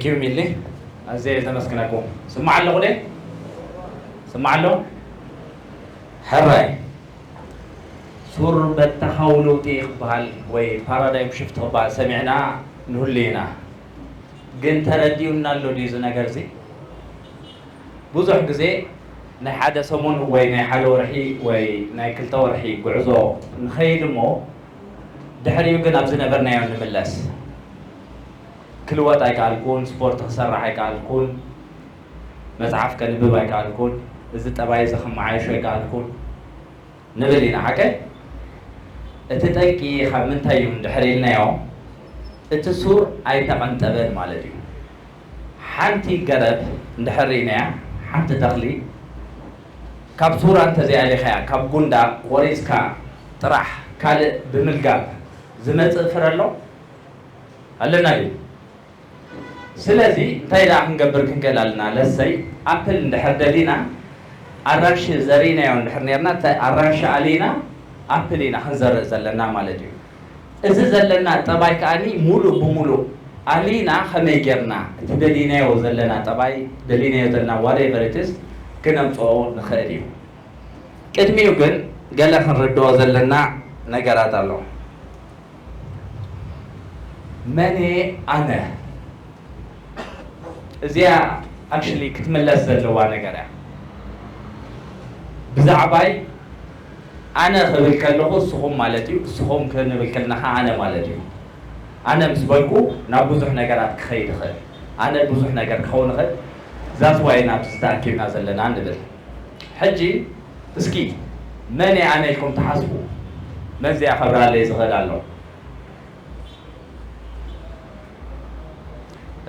ኪሚሊ ኣዘየ ዘመስግነኩም። ስማዕ ኣለኹ ደ? ስማዕ ኣሎ? ሕራይ። ሱር በተኻዊ ለውጢ ክበሃል ወይ ፓራዳይም ሽፍት ክበሃል ሰሚዕና ንህሉ ኢና። ግን ተረዲኡና ኣሎ ድዩ እዚ ነገር እዚ? ብዙሕ ግዜ ናይ ሓደ ሰሙን ወይ ናይ ሓደ ወርሒ ወይ ናይ ክልተ ወርሒ ጉዕዞ ንኸይድ እሞ ድሕሪኡ ግን ኣብ ዝነበርናዮ ንምለስ። ክልወጥ ኣይከኣልኩን፣ ስፖርት ክሰርሕ ኣይከኣልኩን፣ መጽሓፍ ከንብብ ኣይከኣልኩን፣ እዚ ጠባይ እዚ ክመዓየሾ ኣይከኣልኩን። ንብል ኢና ሓቀ። እቲ ጠንቂ ካብ ምንታይ እዩ እንድሕር ኢልናዮ፣ እቲ ሱር ኣይተቐንጠበን ማለት እዩ። ሓንቲ ገረብ እንድሕር ርኢናያ፣ ሓንቲ ተኽሊ ካብ ሱራ እንተዘይኣሊኻያ፣ ካብ ጉንዳ ቆሪፅካ ጥራሕ ካልእ ብምልጋብ ዝመፅእ ፍረ ኣሎ ኣለና ድዩ? ስለዚ እንታይ ደኣ ክንገብር ክንክእል ኣለና? ለሰይ ኣፕል እንድሕር ደሊና ኣራንሺ ዘሪእናዮ እንድሕር ነርና፣ እቲ ኣራንሺ ኣሊና ኣፕል ኢና ክንዘርእ ዘለና ማለት እዩ። እዚ ዘለና ጠባይ ከኣኒ ሙሉእ ብሙሉእ ኣሊና ከመይ ጌርና እቲ ደሊናዮ ዘለና ጠባይ፣ ደሊናዮ ዘለና whatever it is ክነምፅኦ ንኽእል እዩ። ቅድሚኡ ግን ገለ ክንርድኦ ዘለና ነገራት ኣሎ። መን እየ ኣነ? እዚኣ actually ክትምለስ ዘለዋ ነገር እያ። ብዛዕባይ ኣነ ክብል ከለኹ እስኹም ማለት እዩ፣ እስኹም ክንብል ከለና ከዓ ኣነ ማለት እዩ። ኣነ ምስ በልኩ ናብ ብዙሕ ነገራት ክኸይድ ይኽእል፣ ኣነ ብዙሕ ነገር ክኸውን ይኽእል። That's why ናብዚ ዝተኣኪብና ዘለና ንብል። ሕጂ እስኪ መን እየ ኣነ ኢልኩም ትሓስቡ? መን እዚኣ ከብራለይ ዝኽእል ኣሎ?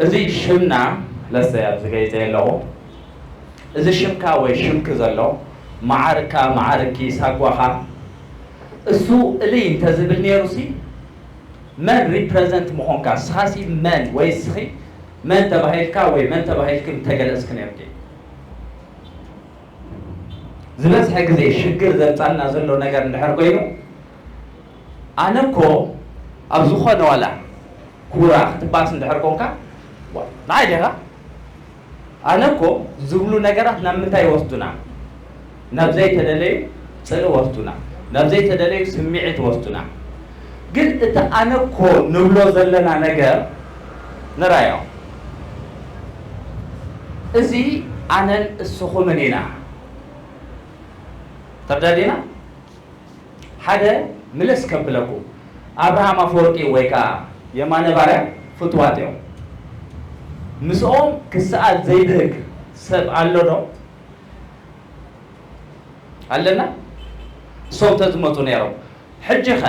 እዚ ሽምና ለሰ ኣብዚ ገይፀ ኣለኹ። እዚ ሽምካ ወይ ሽምኪ ዘሎ መዓርካ፣ መዓርኪ፣ ሳጓኻ እሱ እልይ እንተዝብል ነይሩ ሲ መን ሪፕረዘንት ምኾንካ? ስኻሲ መን ወይ ስኺ መን ተባሂልካ ወይ መን ተባሂልኪ ምተገለጽኪ ነርኪ? ዝበዝሐ ግዜ ሽግር ዘምጻልና ዘሎ ነገር እንድሕር ኮይኑ፣ ኣነ እኮ ኣብ ዝኾነ ዋላ ኩራ ክትባስ እንድሕር ኮንካ፣ ዋ፣ ንዓይ ዲኻ? ኣነ እኮ ዝብሉ ነገራት ናብ ምንታይ ይወስዱና? ናብ ዘይተደለዩ ጽልኢ ይወስዱና፣ ናብ ዘይተደለዩ ስምዒት ይወስዱና። ግን እቲ ኣነ እኮ ንብሎ ዘለና ነገር ንራዮ። እዚ ኣነን እስኹምን ኢና። ተረዳዲና? ሓደ ምልስ ከብለኩም፣ ኣብርሃም ኣፈወርቂ ወይ ከዓ የማነ ባርያ ፍትዋት እዮም። ምስኦም ክሰኣል ዘይብህግ ሰብ ኣሎ ዶ? ኣለና? እሶም ተዝመፁ ነይሮም። ሕጂ ኸ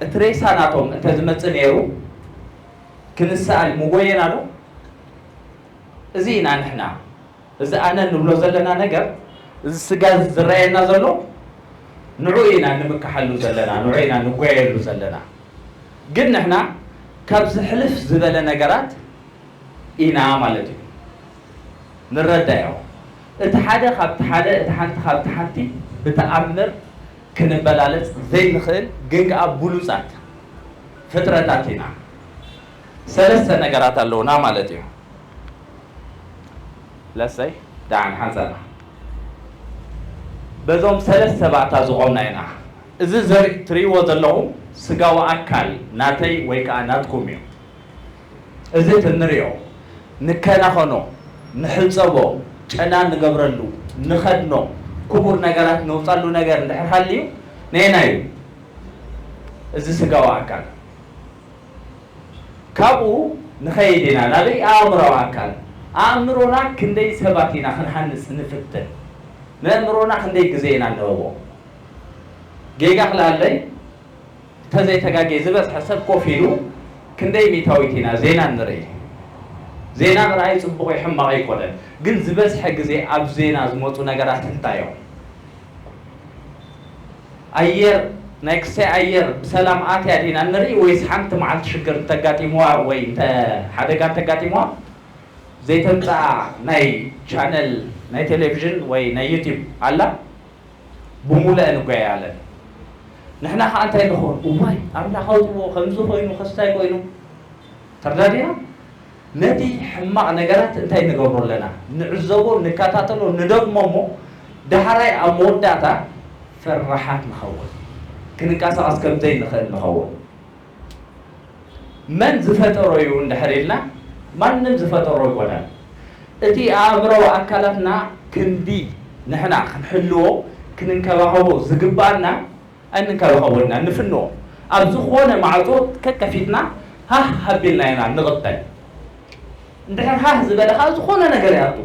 እቲ ሬሳ ናቶም እንተዝመፅእ ነይሩ ክንሰኣል ምጎየና ዶ? እዚ ኢና ንሕና። እዚ ኣነ ንብሎ ዘለና ነገር፣ እዚ ስጋ እዚ ዝረኣየና ዘሎ፣ ንዑ ኢና ንምክሓሉ ዘለና፣ ንዑ ኢና ንጎየሉ ዘለና። ግን ንሕና ካብ ዝሕልፍ ዝበለ ነገራት ኢና ማለት እዩ። ንረዳዮ። እቲ ሓደ ካብቲ ሓደ፣ እቲ ሓንቲ ካብቲ ሓንቲ ብተኣምር ክንበላለጽ ዘይንኽእል፣ ግን ከኣ ብሉጻት ፍጥረታት ኢና። ሰለስተ ነገራት ኣለዉና ማለት እዩ። ለሰይ ደሓን ሓንሳእና በዞም ሰለስተ ባእታ ዝቖምና ኢና። እዚ ዘርኢ ትርእይዎ ዘለኹም ስጋዊ ኣካል ናተይ ወይ ከኣ ናትኩም እዩ። እዚ እቲ እንርእዮ፣ ንከናኸኖ፣ ንሕጸቦ፣ ጨና ንገብረሉ፣ ንኸድኖ፣ ክቡር ነገራት ነውጻሉ ነገር እንድሕር ሃልዩ፣ ነየናይ እዩ? እዚ ስጋዊ ኣካል። ካብኡ ንኸይድ ኢና ናበይ? ኣእምሮዊ ኣካል። ኣእምሮና ክንደይ ሰባት ኢና ክንሃንጽ ንፍትን? ንኣእምሮና ክንደይ ግዜ ኢና ንህቦ? ጌጋ ክልኣለይ፣ እንተዘይተጋግየ ዝበዝሐ ሰብ ኮፍ ኢሉ ክንደይ ሚእታዊት ኢና ዜና ንርኢ? ዜና ምርኣይ ጽቡቕ ወይ ሕማቕ ኣይኮነን፣ ግን ዝበዝሐ ግዜ ኣብ ዜና ዝመጹ ነገራት እንታይ እዮም? ኣየር፣ ናይ ክሳይ ኣየር ብሰላም ኣትያ ዲና ንርኢ ወይስ ሓንቲ መዓልቲ ሽግር እንተጋጢምዋ ወይ እንተ ሓደጋ እንተጋጢምዋ ዘይተምጽኣ ናይ ቻነል ናይ ቴሌቪዥን ወይ ናይ ዩቲዩብ ኣላ? ብሙሉአ ንጓየ ኣለን። ንሕና ኸዓ እንታይ ንኸውን? እዋይ ኣምላኽ ኣውፅዎ፣ ከምዚ ኮይኑ፣ ከስታይ ኮይኑ። ተረዳዲና? ነቲ ሕማቕ ነገራት እንታይ ንገብሮ ኣለና? ንዕዘቦ፣ ንከታተሎ፣ ንደግሞ እሞ ዳሕራይ ኣብ መወዳእታ ፈራሓት ንኸውን። ክንንቀሳቐስ ከም ዘይንኽእል ንኸውን። መን ዝፈጠሮ እዩ እንድሕር ኢልና፣ ማንም ዝፈጠሮ ኣይኮነን። እቲ ኣእምሮዊ ኣካላትና ክንዲ ንሕና ክንሕልዎ፣ ክንንከባኸቦ ዝግብኣና ኣይንንከባኸቦ ኢና፣ ንፍንዎ። ኣብ ዝኾነ ማዕጾ ከከፊትና ሃህ ኣቢልና ኢና ንቕበል። እንድሕር ሃህ ዝበለ ከኣ ዝኾነ ነገር ይኣቱ።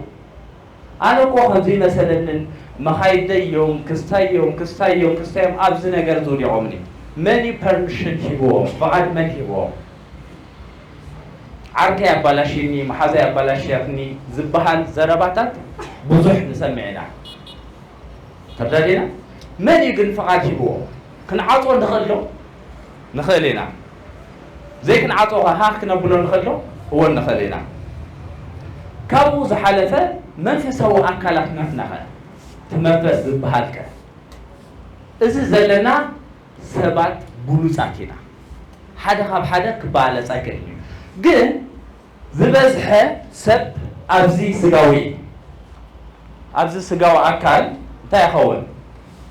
ኣነ እኮ ከምዚ መሰለንን፣ መኻይደይ እዮም፣ ክስታይ እዮም፣ ክስታይ እዮም፣ ክስታይ እዮም፣ ኣብዚ ነገር እዚ ወዲቖምኒ። መን እዩ ፐርሚሽን ሂብዎም? ፍቓድ መን ሂብዎም? ዓርከይ ኣባላሽኒ፣ መሓዛይ ኣባላሽያትኒ ዝበሃል ዘረባታት ብዙሕ ንሰምዕ ኢና። ተርዳዲና? መን እዩ ግን ፍቓድ ሂብዎ? ክንዓጾ ንኽእል ዶ? ንኽእል ኢና። ዘይክንዓጾ ኸ ሃህ ክነብሎ ንኽእል ዶ? እወ ንኽእል ኢና። ካብኡ ዝሓለፈ መንፈሳዊ ኣካላት ናትና ኸ? እቲ መንፈስ ዝበሃል ከ? እዚ ዘለና ሰባት ብሉጻት ኢና። ሓደ ካብ ሓደ ክበላለጽ ኣይክእልን እዩ። ግን ዝበዝሐ ሰብ ኣብዚ ስጋዊ፣ ኣብዚ ስጋዊ ኣካል እንታይ ይኸውን?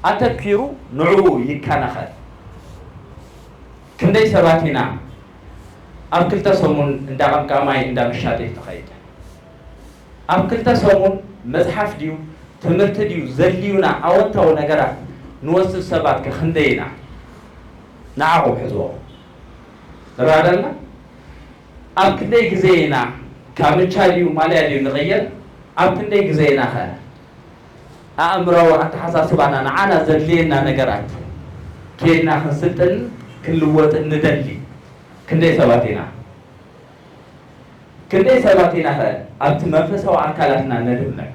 ኣተኪሩ ንዕኡ ይከናኸን። ክንደይ ሰባት ኢና ኣብ ክልተ ሰሙን እንዳ ቀምቃማይ እንዳ መሻጢ ትኸይድ? ኣብ ክልተ ሰሙን መጽሓፍ ድዩ ትምህርቲ ድዩ ዘድልዩና ኣወንታዊ ነገራት ንወስድ ሰባት ከ ክንደይ ኢና? ንዓኹም ሕዝቦ ንራዳልና። ኣብ ክንደይ ግዜ ኢና ካምቻ ድዩ ማልያ ድዩ ንቕየር? ኣብ ክንደይ ግዜ ኢና ኸ ኣእምራዊ ኣተሓሳስባና ንዓና ዘድልየና ነገራት ኬድና ክንስልጥን ክንልወጥን ንደሊ? ክንደይ ሰባት ኢና? ክንደይ ሰባት ኢና ኸ ኣብቲ መንፈሳዊ ኣካላትና ነድምዕ?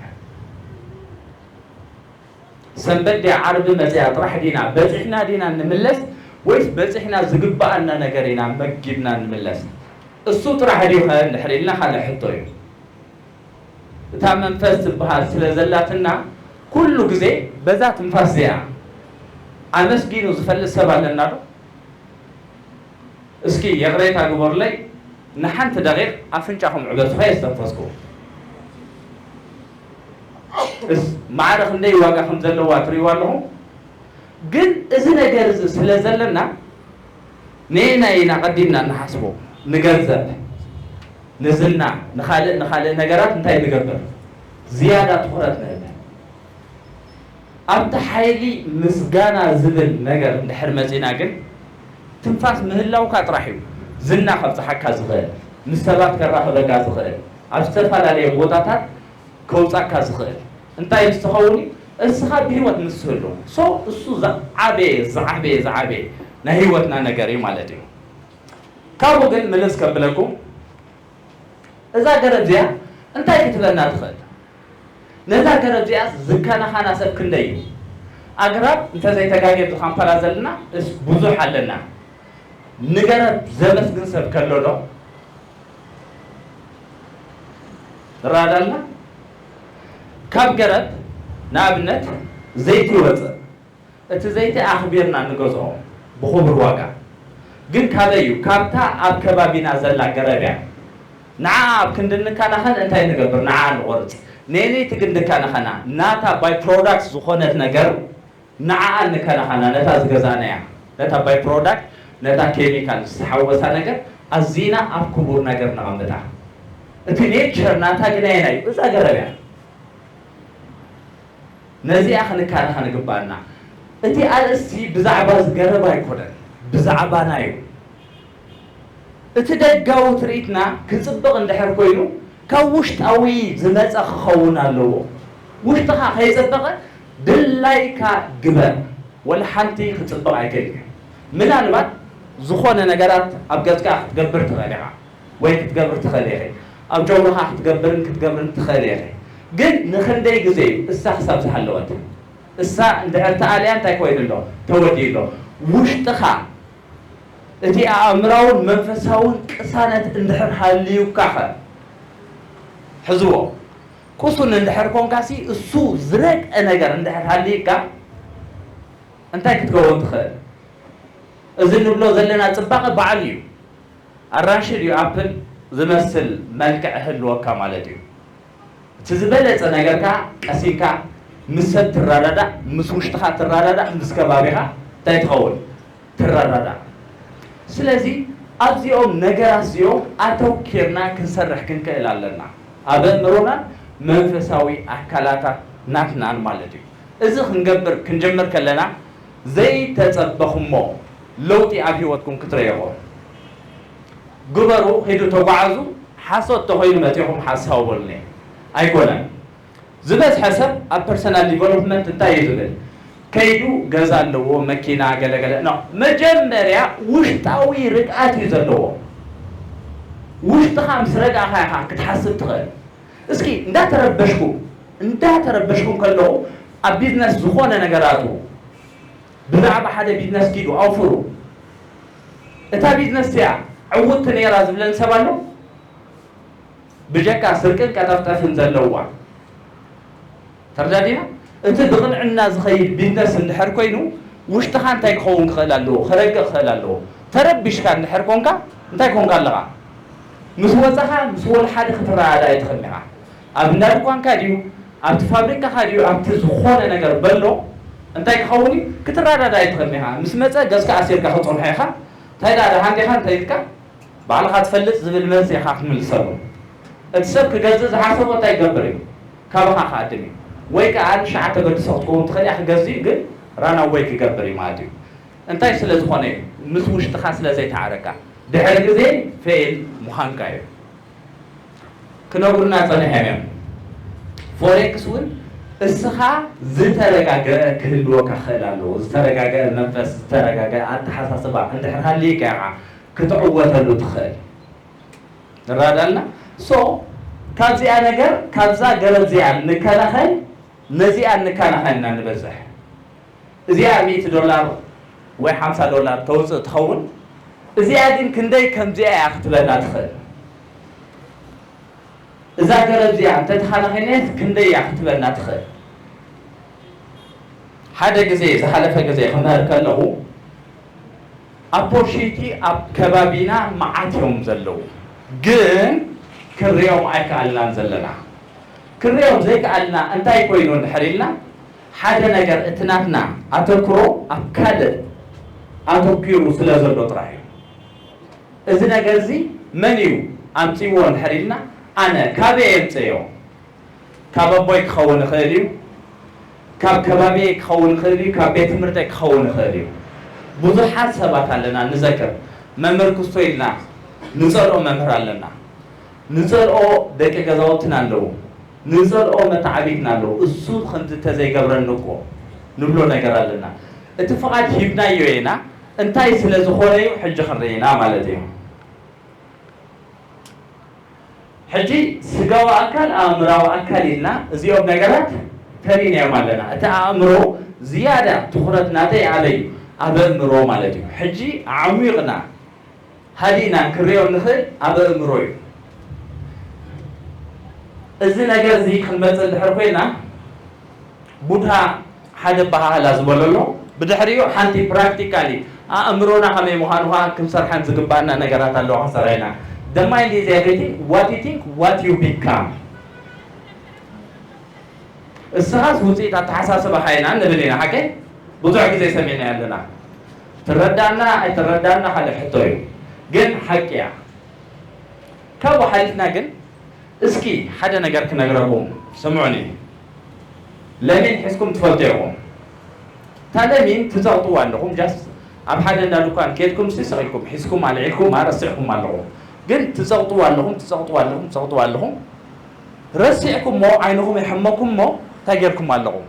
ሰንበት ድያ ዓርቢ መጽያ ጥራሕ ዲና በጺሕና ዲና ንምለስ፣ ወይስ በጺሕና ዝግብኣና ነገር ኢና መጊብና ንምለስ? እሱ ጥራሕ ድዩ ኸ እንድሕር ኢልና ካልእ ሕቶ እዩ። እታ መንፈስ ትበሃል ስለ ዘላትና ኩሉ ግዜ በዛ ትንፋስ እዚኣ ኣመስጊኑ ዝፈልጥ ሰብ ኣለና ዶ? እስኪ ይቕሬታ ግበሩለይ፣ ንሓንቲ ደቂቕ ኣፍንጫኹም ዕበሱኻ የስተንፈስኩ። እስ ማዕረ ክንደይ ዋጋ ከም ዘለዋ ትርእይዋ ኣለኹም። ግን እዚ ነገር እዚ ስለ ዘለና ነየናይ ኢና ቀዲምና እንሓስቦ? ንገንዘብ፣ ንዝና፣ ንኻልእ ንኻልእ ነገራት እንታይ ንገብር? ዝያዳ ትኹረት ንህብ። ኣብቲ ሓይሊ ምስጋና ዝብል ነገር እንድሕር መጺና ግን ትንፋስ ምህላውካ ጥራሕ እዩ ዝና ከብጽሓካ ዝኽእል፣ ምስ ሰባት ከራኽበካ ዝኽእል፣ ኣብ ዝተፈላለየ ቦታታት ከውጻካ ዝኽእል እንታይ ምስ ትኸውን እዩ? እስኻ ብህይወት ምስ ትህሉ። ሶ እሱ ዝዓበየ ዝዓበየ ዝዓበየ ናይ ህይወትና ነገር እዩ ማለት እዩ። ካብኡ ግን ምልስ ከብለኩም እዛ ገረብ እዚኣ እንታይ ክትበና ትኽእል? ነዛ ገረብ እዚኣ ዝከናኸና ሰብ ክንደይ እዩ? ኣግራብ እንተዘይተጋግየ ኣብዚ ካምፓላ ዘለና እስ ብዙሕ ኣለና። ንገረብ ዘመስግን ሰብ ከሎ ዶ? ንራዳልና ካብ ገረብ ንኣብነት ዘይቲ ይወፅእ። እቲ ዘይቲ ኣኽቢርና ንገዝኦ ብኽቡር ዋጋ። ግን ካበይ እዩ? ካብታ ኣብ ከባቢና ዘላ ገረብ እያ። ንዓ ኣብ ክንዲ እንከናኸን እንታይ ንገብር? ንዓ ንቖርፅ። ነየነይቲ ግን ንከናኸና? ናታ ባይ ፕሮዳክት ዝኾነት ነገር ንዓኣ እንከናኸና፣ ነታ ዝገዛእናያ፣ ነታ ባይ ፕሮዳክት፣ ነታ ኬሚካል ዝተሓወሳ ነገር ኣዚና ኣብ ክቡር ነገር ነቐምጣ። እቲ ኔቸር ናታ ግን ኣየናይ እዩ? እዛ ገረብ እያ። ነዚኣ ክንከናኸን ይግባኣና። እቲ ኣርእስቲ ብዛዕባ ገረብ ኣይኮነን፣ ብዛዕባና እዩ። እቲ ደጋዊ ትርኢትና ክጽብቕ እንድሕር ኮይኑ ካብ ውሽጣዊ ዝመጸ ክኸውን ኣለዎ። ውሽጥኻ ከይጸበቐ ድላይካ ግበር። ወላ ሓንቲ ክጽብቕ ኣይክእልን እዩ። ምናልባት ዝኾነ ነገራት ኣብ ገጽካ ክትገብር ትኽእል ኢኻ ወይ ክትገብር ትኽእል ኢኺ። ኣብ ጨጉርኻ ክትገብርን ክትገብርን ትኽእል ኢኺ። ግን ንኽንደይ ግዜ እዩ እሳ ክሳብ ዝሃለወት? እሳ እንድሕር ተኣልያ እንታይ ኮይኑ ኣሎ? ተወዲኡ ኣሎ። ውሽጥኻ እቲ ኣእምራውን መንፈሳውን ቅሳነት እንድሕር ሃልዩካ ኸ? ሕዝዎ። ቅሱን እንድሕር ኮንካሲ እሱ ዝረቀ ነገር እንድሕር ሃልዩካ እንታይ ክትከውን ትኽእል? እዚ ንብሎ ዘለና ጽባቐ በዓል እዩ። ኣራንሺ ድዩ ኣፕል? ዝመስል መልክዕ ህልወካ ማለት እዩ። እቲ ዝበለጸ ነገር ከኣ ቀሲንካ ምስ ሰብ ትረዳዳእ፣ ምስ ውሽጥኻ ትረዳዳእ፣ ምስ ከባቢኻ እንታይ ትኸውን? ትረዳዳእ። ስለዚ ኣብዚኦም ነገራት እዚኦም ኣተኪርና ክንሰርሕ ክንክእል ኣለና። ኣብ ኣእምሮናን መንፈሳዊ ኣካላታት ናትናን ማለት እዩ። እዚ ክንገብር ክንጀምር ከለና ዘይተጸበኹሞ ለውጢ ኣብ ህይወትኩም ክትርእይዎ ግበሩ። ሂዱ ተጓዓዙ። ሓሶት ተኾይኑ መጺኹም ሓሳቡ በሉኒ። ኣይኮነን። ዝበዝሐ ሰብ ኣብ ፐርሰናል ዲቨሎፕመንት እንታይ እዩ ዝብል? ከይዱ ገዛ ኣለዎ፣ መኪና፣ ገለገለ። ኖ፣ መጀመርያ ውሽጣዊ ርግኣት እዩ ዘለዎ። ውሽጥኻ ምስ ረግኣኻ ኢኻ ክትሓስብ ትኽእል። እስኪ እንዳተረበሽኩም እንዳተረበሽኩም ከለኹ ኣብ ቢዝነስ ዝኾነ ነገራቱ ብዛዕባ ሓደ ቢዝነስ ኪዱ ኣውፍሩ። እታ ቢዝነስ እዚኣ ዕውቲ ነይራ ዝብለን ሰብ ኣሎ? ብጀካ ስርቅን ቀጠፍጠፍን ዘለዋ ተረዳዲና። እቲ ብቕንዕና ዝኸይድ ቢዝነስ እንድሕር ኮይኑ ውሽጥኻ እንታይ ክኸውን ክኽእል ኣለዎ? ክረግእ ክኽእል ኣለዎ። ተረቢሽካ እንድሕር ኮንካ እንታይ ኮንካ ኣለኻ? ምስ ወፃኻ ምስ ወላ ሓደ ክትረዳዳእ ኣይትኽእልን ኢኻ። ኣብ እንዳ ድኳንካ ድዩ፣ ኣብቲ ፋብሪካኻ ድዩ፣ ኣብቲ ዝኾነ ነገር በሎ እንታይ ክኸውን እዩ? ክትረዳዳእ ኣይትኽእልን ኢኻ። ምስ መፀ ገዝካ ኣሲርካ ክፀንሖ ኢኻ። እንታይ ደኣ ደሓን ዲኻ እንተ ኢልካ ባዕልኻ ትፈልጥ ዝብል መልሲ ኢኻ ክትምልሰሉ። እቲ ሰብ ክገዝእ ዝሓሰቦ እንታይ ክገብር እዩ? ካባኻ ክኣድም እዩ። ወይ ከኣ ንሸዓተ ገድሶ ክትከውን ትኽእል እያ፣ ክገዝእ እዩ፣ ግን ራናወይ ክገብር እዩ ማለት እዩ። እንታይ ስለ ዝኾነ እዩ? ምስ ውሽጥኻ ስለ ዘይተዓረካ። ድሕሪ ግዜ ፌል ምዃንካ እዩ። ክነግሩና ጸኒሖም እዮም። ፎሬክስ እውን እስኻ ዝተረጋገአ ክህልወካ ክኽእል ኣለዎ። ዝተረጋገአ መንፈስ፣ ዝተረጋገአ ኣተሓሳስባ እንድሕር ሃልይካ ኢኻ ክትዕወተሉ ትኽእል። ንረዳልና። ሶ ካብዚኣ ነገር፣ ካብዛ ገረብ እዚኣ ንከላኸል፣ ነዚኣ ንከላኸልና ንበዝሕ። እዚኣ ሚእቲ ዶላር ወይ ሓምሳ ዶላር ተውፅእ ትኸውን። እዚኣ ግን ክንደይ ከምዚኣ እያ ክትበና ትኽእል። እዛ ገረብ እዚኣ እንተተኸላኺልናስ ክንደይ እያ ክትበና ትኽእል። ሓደ ግዜ፣ ዝሓለፈ ግዜ ክምህር ከለኹ፣ ኣፖርቹኒቲ ኣብ ከባቢና መዓት እዮም ዘለዉ፣ ግን ክንሪኦም ኣይከኣልናን ዘለና። ክንሪኦም ዘይከኣልና እንታይ ኮይኑ እንድሕር ኢልና፣ ሓደ ነገር እቲ ናትና ኣተክሮ ኣብ ካልእ ኣተኪሩ ስለ ዘሎ ጥራሕ እዩ። እዚ ነገር እዚ መን እዩ ኣምፅዎ እንድሕር ኢልና፣ ኣነ ካበይ የምፅዮ? ካብ ኣቦይ ክኸውን ይኽእል እዩ፣ ካብ ከባቢየይ ክኸውን ይኽእል እዩ፣ ካብ ቤት ትምህርተይ ክኸውን ይኽእል እዩ። ብዙሓት ሰባት ኣለና ንዘክር። መምህር ክስቶ ኢልና ንጸልኦ መምህር ኣለና። ንጸልኦ ደቂ ገዛውትና ኣለዉ። ንጸልኦ መተዓቢትና ኣለዉ። እሱ ከምዚ እንተዘይገብረኒ እኮ ንብሎ ነገር ኣለና። እቲ ፍቓድ ሂብናዮ ኢና። እንታይ ስለ ዝኾነ እዩ ሕጂ ክንርኢ ኢና ማለት እዩ። ሕጂ ስጋዊ ኣካል፣ ኣእምራዊ ኣካል ኢልና እዚኦም ነገራት ፈሊናዮም ኣለና። እቲ ኣእምሮ ዝያዳ ትኹረት ናተይ ኣበይ እዩ? ኣብ ኣእምሮ ማለት እዩ። ሕጂ ኣዕሚቕና ሃዲእና ክንሪኦ እንኽእል ኣብ ኣእምሮ እዩ። እዚ ነገር እዚ ክንመጽእ እንድሕር ኮይና፣ ቡድሃ ሓደ ኣበሃህላ ዝበሎ ኣሎ። ብድሕሪኡ ሓንቲ ፕራክቲካሊ ኣእምሮና ከመይ ምዃኑ ከዓ ክንሰርሐን ዝግባኣና ነገራት ኣለዋ ክንሰርሐ ኢና። The mind is everything, what you think, what you become። እስኻስ ውፅኢት ኣተሓሳስባኻ ኢና ንብል ኢና። ሓቀይ ብዙሕ ግዜ ሰሚዕና ኣለና። ትረዳና ኣይትረዳና ካልእ ሕቶ እዩ፣ ግን ሓቂ እያ። ካብኡ ሓሊፍና ግን እስኪ ሓደ ነገር ክነግረኩም፣ ስምዑኒ። ለሚን ሒዝኩም ትፈልጡ ኢኹም። እታ ለሚን ትጸቕጥዋ ኣለኹም፣ ጃስት ኣብ ሓደ እንዳ ድኳን ኬድኩም ሲ ስቕ ኢልኩም ሒዝኩም ኣልዒልኩም ረሲዕኩም ኣለኹም። ግን ትጸቕጥዋ ኣለኹም፣ ትጸቕጥዋ ኣለኹም፣ ትጸቕጥዋ ኣለኹም። ረሲዕኩሞ ዓይንኹም ይሕመኩም እሞ እንታይ ጌርኩም ኣለኹም?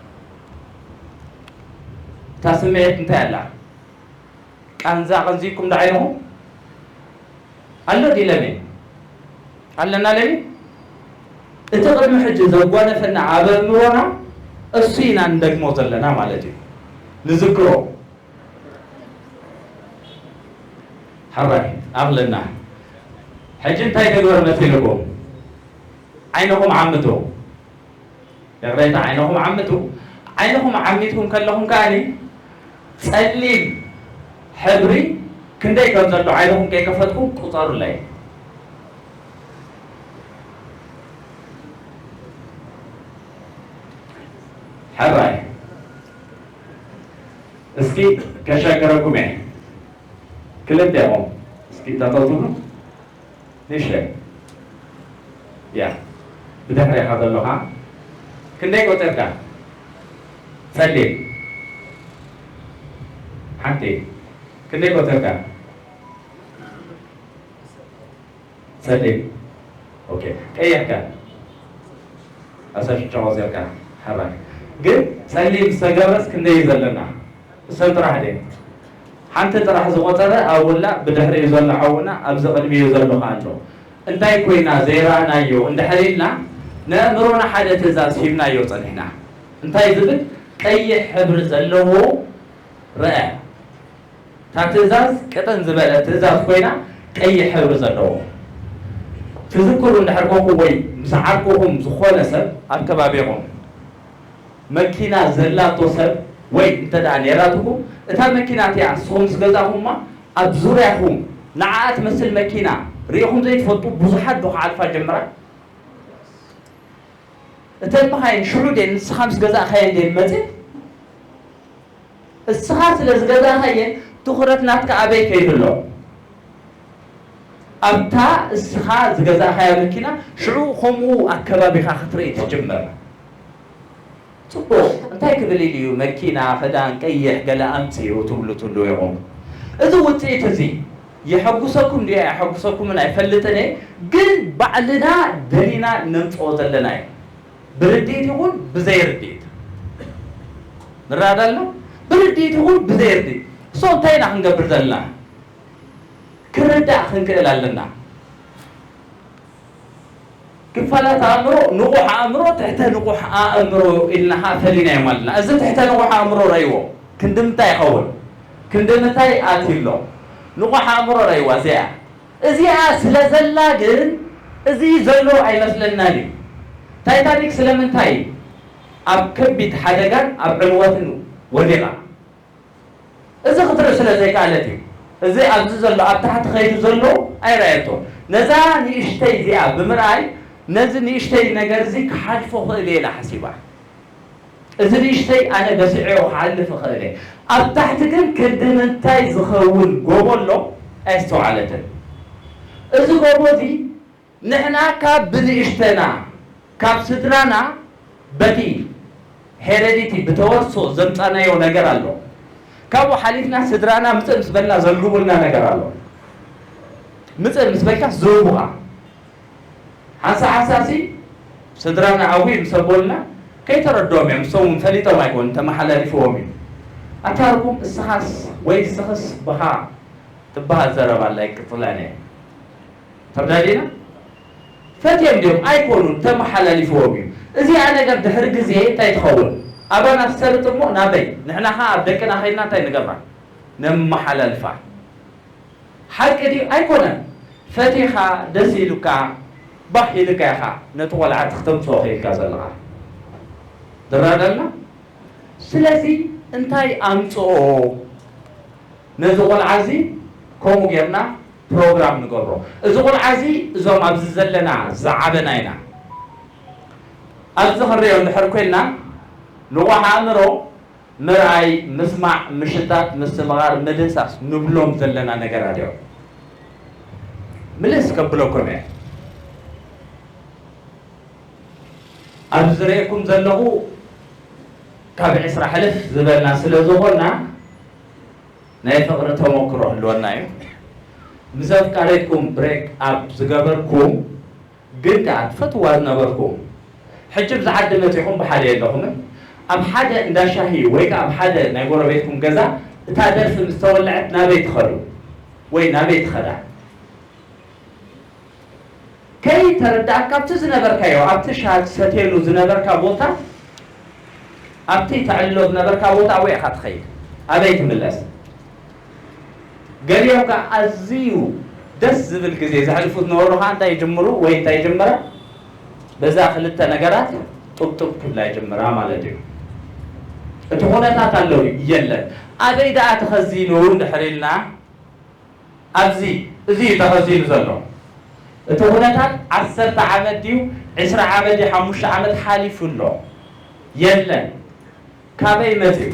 እታ ስምዒት እንታይ ኣላ? ቃንዛ ቀንዚኩም ዶ ዓይንኹም? ኣሎ ድዩ ለሚን? ኣለና ለሚን? እቲ ቅድሚ ሕጂ ዘጓነፈና ኣብ ኣእምሮና እሱ ኢና ንደግሞ ዘለና ማለት እዩ። ንዝክሮ። ሕራይ ኣኽለና። ሕጂ እንታይ ተግበር መሲልኩም? ዓይንኹም ዓምቱ። ይቕሬታ፣ ዓይንኹም ዓምቱ። ዓይንኹም ዓሚትኩም ከለኹም ከኣኒ ጸሊም ሕብሪ ክንደይ ከም ዘሎ ዓይንኹም ከይከፈትኩም ቁጸሩለይ። ሕራይ እስኪ ከሻገረኩም እየ። ክልተ ኢኹም እስኪ ጠጠው ትብሉ። ንእሽተይ ያ ብድሕሬኻ ዘሎ ኸዓ ክንደይ ቆፂርካ? ጸሊም ሓንቲ ክንደይ ቆፂርካ? ጸሊም ኦኬ። ቀይሕ ከ? ኣሳሽቻ ቆፂርካ ሓባር ግን ጸሊም ዝተገብረስ ክንደይ እዩ ዘለና? እሰን ጥራሕ ድየ ሓንቲ ጥራሕ ዝቆፀረ ኣብውላ ብድሕሪኡ ዘሎ ሓውና ኣብዚ ቅድሚኡ ዘሎ ከ ኣሎ እንታይ ኮይና ዘይረኣናዮ እንድሕር ኢልና ነእምሮና ሓደ ትእዛዝ ሂብናዮ ፀኒሕና እንታይ ዝብል ቀይሕ ሕብሪ ዘለዎ ረአ እታ ትእዛዝ ቅጥን ዝበለ ትእዛዝ ኮይና ቀይሕ ሕብሪ ዘለዎ ትዝክሩ እንድሕር ኮንኩም ወይ ምስ ዓርኩኹም ዝኾነ ሰብ ኣብ ከባቢኹም መኪና ዘላቶ ሰብ ወይ እንተ ደኣ ነይራትኩም እታ መኪና እቲኣ ንስኹም ምስ ገዛኹማ ኣብ ዙርያኹም ንዓኣ ትመስል መኪና ርኢኹም ዘይትፈልጡ ብዙሓት ዶ ክዓልፋ ጀምራ? እተን መኻይን ሽዑ ድየን ንስኻ ምስ ገዛእካየን ድየን መፅየን? እስኻ ስለ ዝገዛእካየን ትኹረት ናትካ ኣበይ ከይዱ ኣሎ? ኣብታ እስኻ ዝገዛእካያ መኪና ሽዑ ከምኡ ኣከባቢኻ ክትርኢ ትጅምር። ፅቡቕ እንታይ ክብል ኢሉ እዩ መኪና፣ ክዳን፣ ቀይሕ ገለ ኣምፅኡ ትብሉ ትህልዉ ኢኹም። እዚ ውፅኢት እዚ የሐጉሰኩም ድዩ ኣየሐጉሰኩምን ኣይፈልጥን እየ፣ ግን ባዕልና ደሊና ነምፅኦ ዘለና እዩ። ብርድኢት ይኹን ብዘይርድኢት ንረዳዳ ኣለና። ብርድኢት ይኹን ብዘይርድኢት so እንታይ ኢና ክንገብር ዘለና? ክርዳእ ክንክእል ኣለና። ክፋላት ኣእምሮ ንቑሕ ኣእምሮ ትሕተ ንቑሕ ኣእምሮ ኢልና ኸዓ ፈሊናዮም ኣለና። እዚ ትሕተ ንቑሕ ኣእምሮ ረእይዎ ክንዲ ምንታይ ይኸውን? ክንዲ ምንታይ ኣትዩ ኣሎ? ንቑሕ ኣእምሮ ረእይዋ እዚኣ እዚኣ ስለ ዘላ ግን እዚ ዘሎ ኣይመስለናን እዩ። ታይታኒክ ስለምንታይ ኣብ ከቢድ ሓደጋን ኣብ ዕንወትን ወዲቓ? እዚ ክትርኢ ስለ ዘይከኣለት እዩ። እዚ ኣብዚ ዘሎ ኣብ ታሕቲ ከይዱ ዘሎ ኣይረኣየቶ። ነዛ ንእሽተይ እዚኣ ብምርኣይ ነዚ ንእሽተይ ነገር እዚ ክሓልፎ ክእል እየ ኢላ ሓሲባ። እዚ ንእሽተይ ኣነ በሲዐዮ ክሓልፍ እኽእል እየ። ኣብ ታሕቲ ግን ክንዲ ምንታይ ዝኸውን ጎቦ ኣሎ ኣየስተውዓለትን። እዚ ጎቦ እዚ ንሕና ካብ ብንእሽተና ካብ ስድራና በቲ ሄረዲቲ ብተወርሶ ዘምፃናዮ ነገር ኣሎ። ካብኡ ሓሊፍና ስድራና ምፅእ ምስ በልና ዘልግቡልና ነገር ኣሎ። ምፅእ ምስ በልካ ዝህቡኻ ሓንሳ ሓንሳሲ ስድራና ኣዊ ምስ ኣቦልና ከይተረድኦም እዮም። ንሶም እውን ፈሊጦም ኣይኮኑን ተመሓላሊፍዎም እዩ። ኣታ ርጉም እስኻስ ወይ እስኽስ ብኻ ትበሃል ዘረባ ኣላ ኣይቅፅላን እየ። ተረዳዲና? ፈትዮም ድዮም ኣይኮኑን ተመሓላሊፍዎም እዩ። እዚኣ ነገር ድሕሪ ግዜ እንታይ ትኸውን? ኣባና ትሰርጥ እሞ ናበይ? ንሕና ኸዓ ኣብ ደቅና ኸይድና እንታይ ንገብራ? ነመሓላልፋ። ሓቂ ድዩ ኣይኮነን? ፈቲኻ ደስ ኢሉካ ባህ ኢልካ ኢኻ ነቲ ቆልዓ ተኽተምፅኦ ኽኢልካ ዘለኻ ድራዳልና። ስለዚ እንታይ ኣምፅኦ ነዚ ቆልዓ እዚ ከምኡ ጌርና ፕሮግራም ንገብሮ። እዚ ቆልዓ እዚ እዞም ኣብዚ ዘለና ዝዓበና ኢና። ኣብዚ ክንሪኦ እንድሕር ኮይንና ንቑሕ ኣእምሮ ምርኣይ፣ ምስማዕ፣ ምሽታት፣ ምስትምቓር፣ ምድህሳስ ንብሎም ዘለና ነገራት እዮም። ምልስ ከብለኩም እየ። ኣብዚ ዝርእየኩም ዘለኹ ካብ ዕስራ ሕልፍ ዝበልና ስለ ዝኾንና ናይ ፍቕሪ ተመክሮ ህልወና እዩ። ምስ ኣፍቃሪትኩም ብሬክ ኣፕ ዝገበርኩም ግን ከኣ ትፈትዋ ዝነበርኩም ሕጂ ብዝዓዲ መጺኹም ብሓደ የለኹምን ኣብ ሓደ እንዳ ሻሂ ወይ ከኣ ኣብ ሓደ ናይ ጎረቤትኩም ገዛ እታ ደርፊ ምስ ተወልዐት ናበይ ትኸዱ ወይ ናበይ ትኸዳ? ከይተረዳእካ ኣብቲ ዝነበርካዮ ኣብቲ ሻሂ ትሰትየሉ ዝነበርካ ቦታ ኣብቲ ተዕልሎ ዝነበርካ ቦታ ኣበይ ኢኻ ትኸይድ? ኣበይ ትምለስ? ገሊኦም ከኣ ኣዝዩ ደስ ዝብል ግዜ ዘሕልፉ ዝነበሩ ከኣ እንታይ ይጅምሩ ወይ እንታይ ይጅምራ? በዛ ክልተ ነገራት ጡብጡብ ክብላ ይጅምራ ማለት እዩ። እቲ ኩነታት ኣሎ ድዩ? የለን። ኣበይ ደኣ ተኸዚኑ እንድሕር ኢልና ኣብዚ እዚ እዩ ተኸዚኑ ዘሎ። እቲ ኩነታት ዓሰርተ ዓመት ድዩ ዕስራ ዓመት ድዩ ሓሙሽተ ዓመት ሓሊፉ ኣሎ። የለን። ካበይ መጺኡ?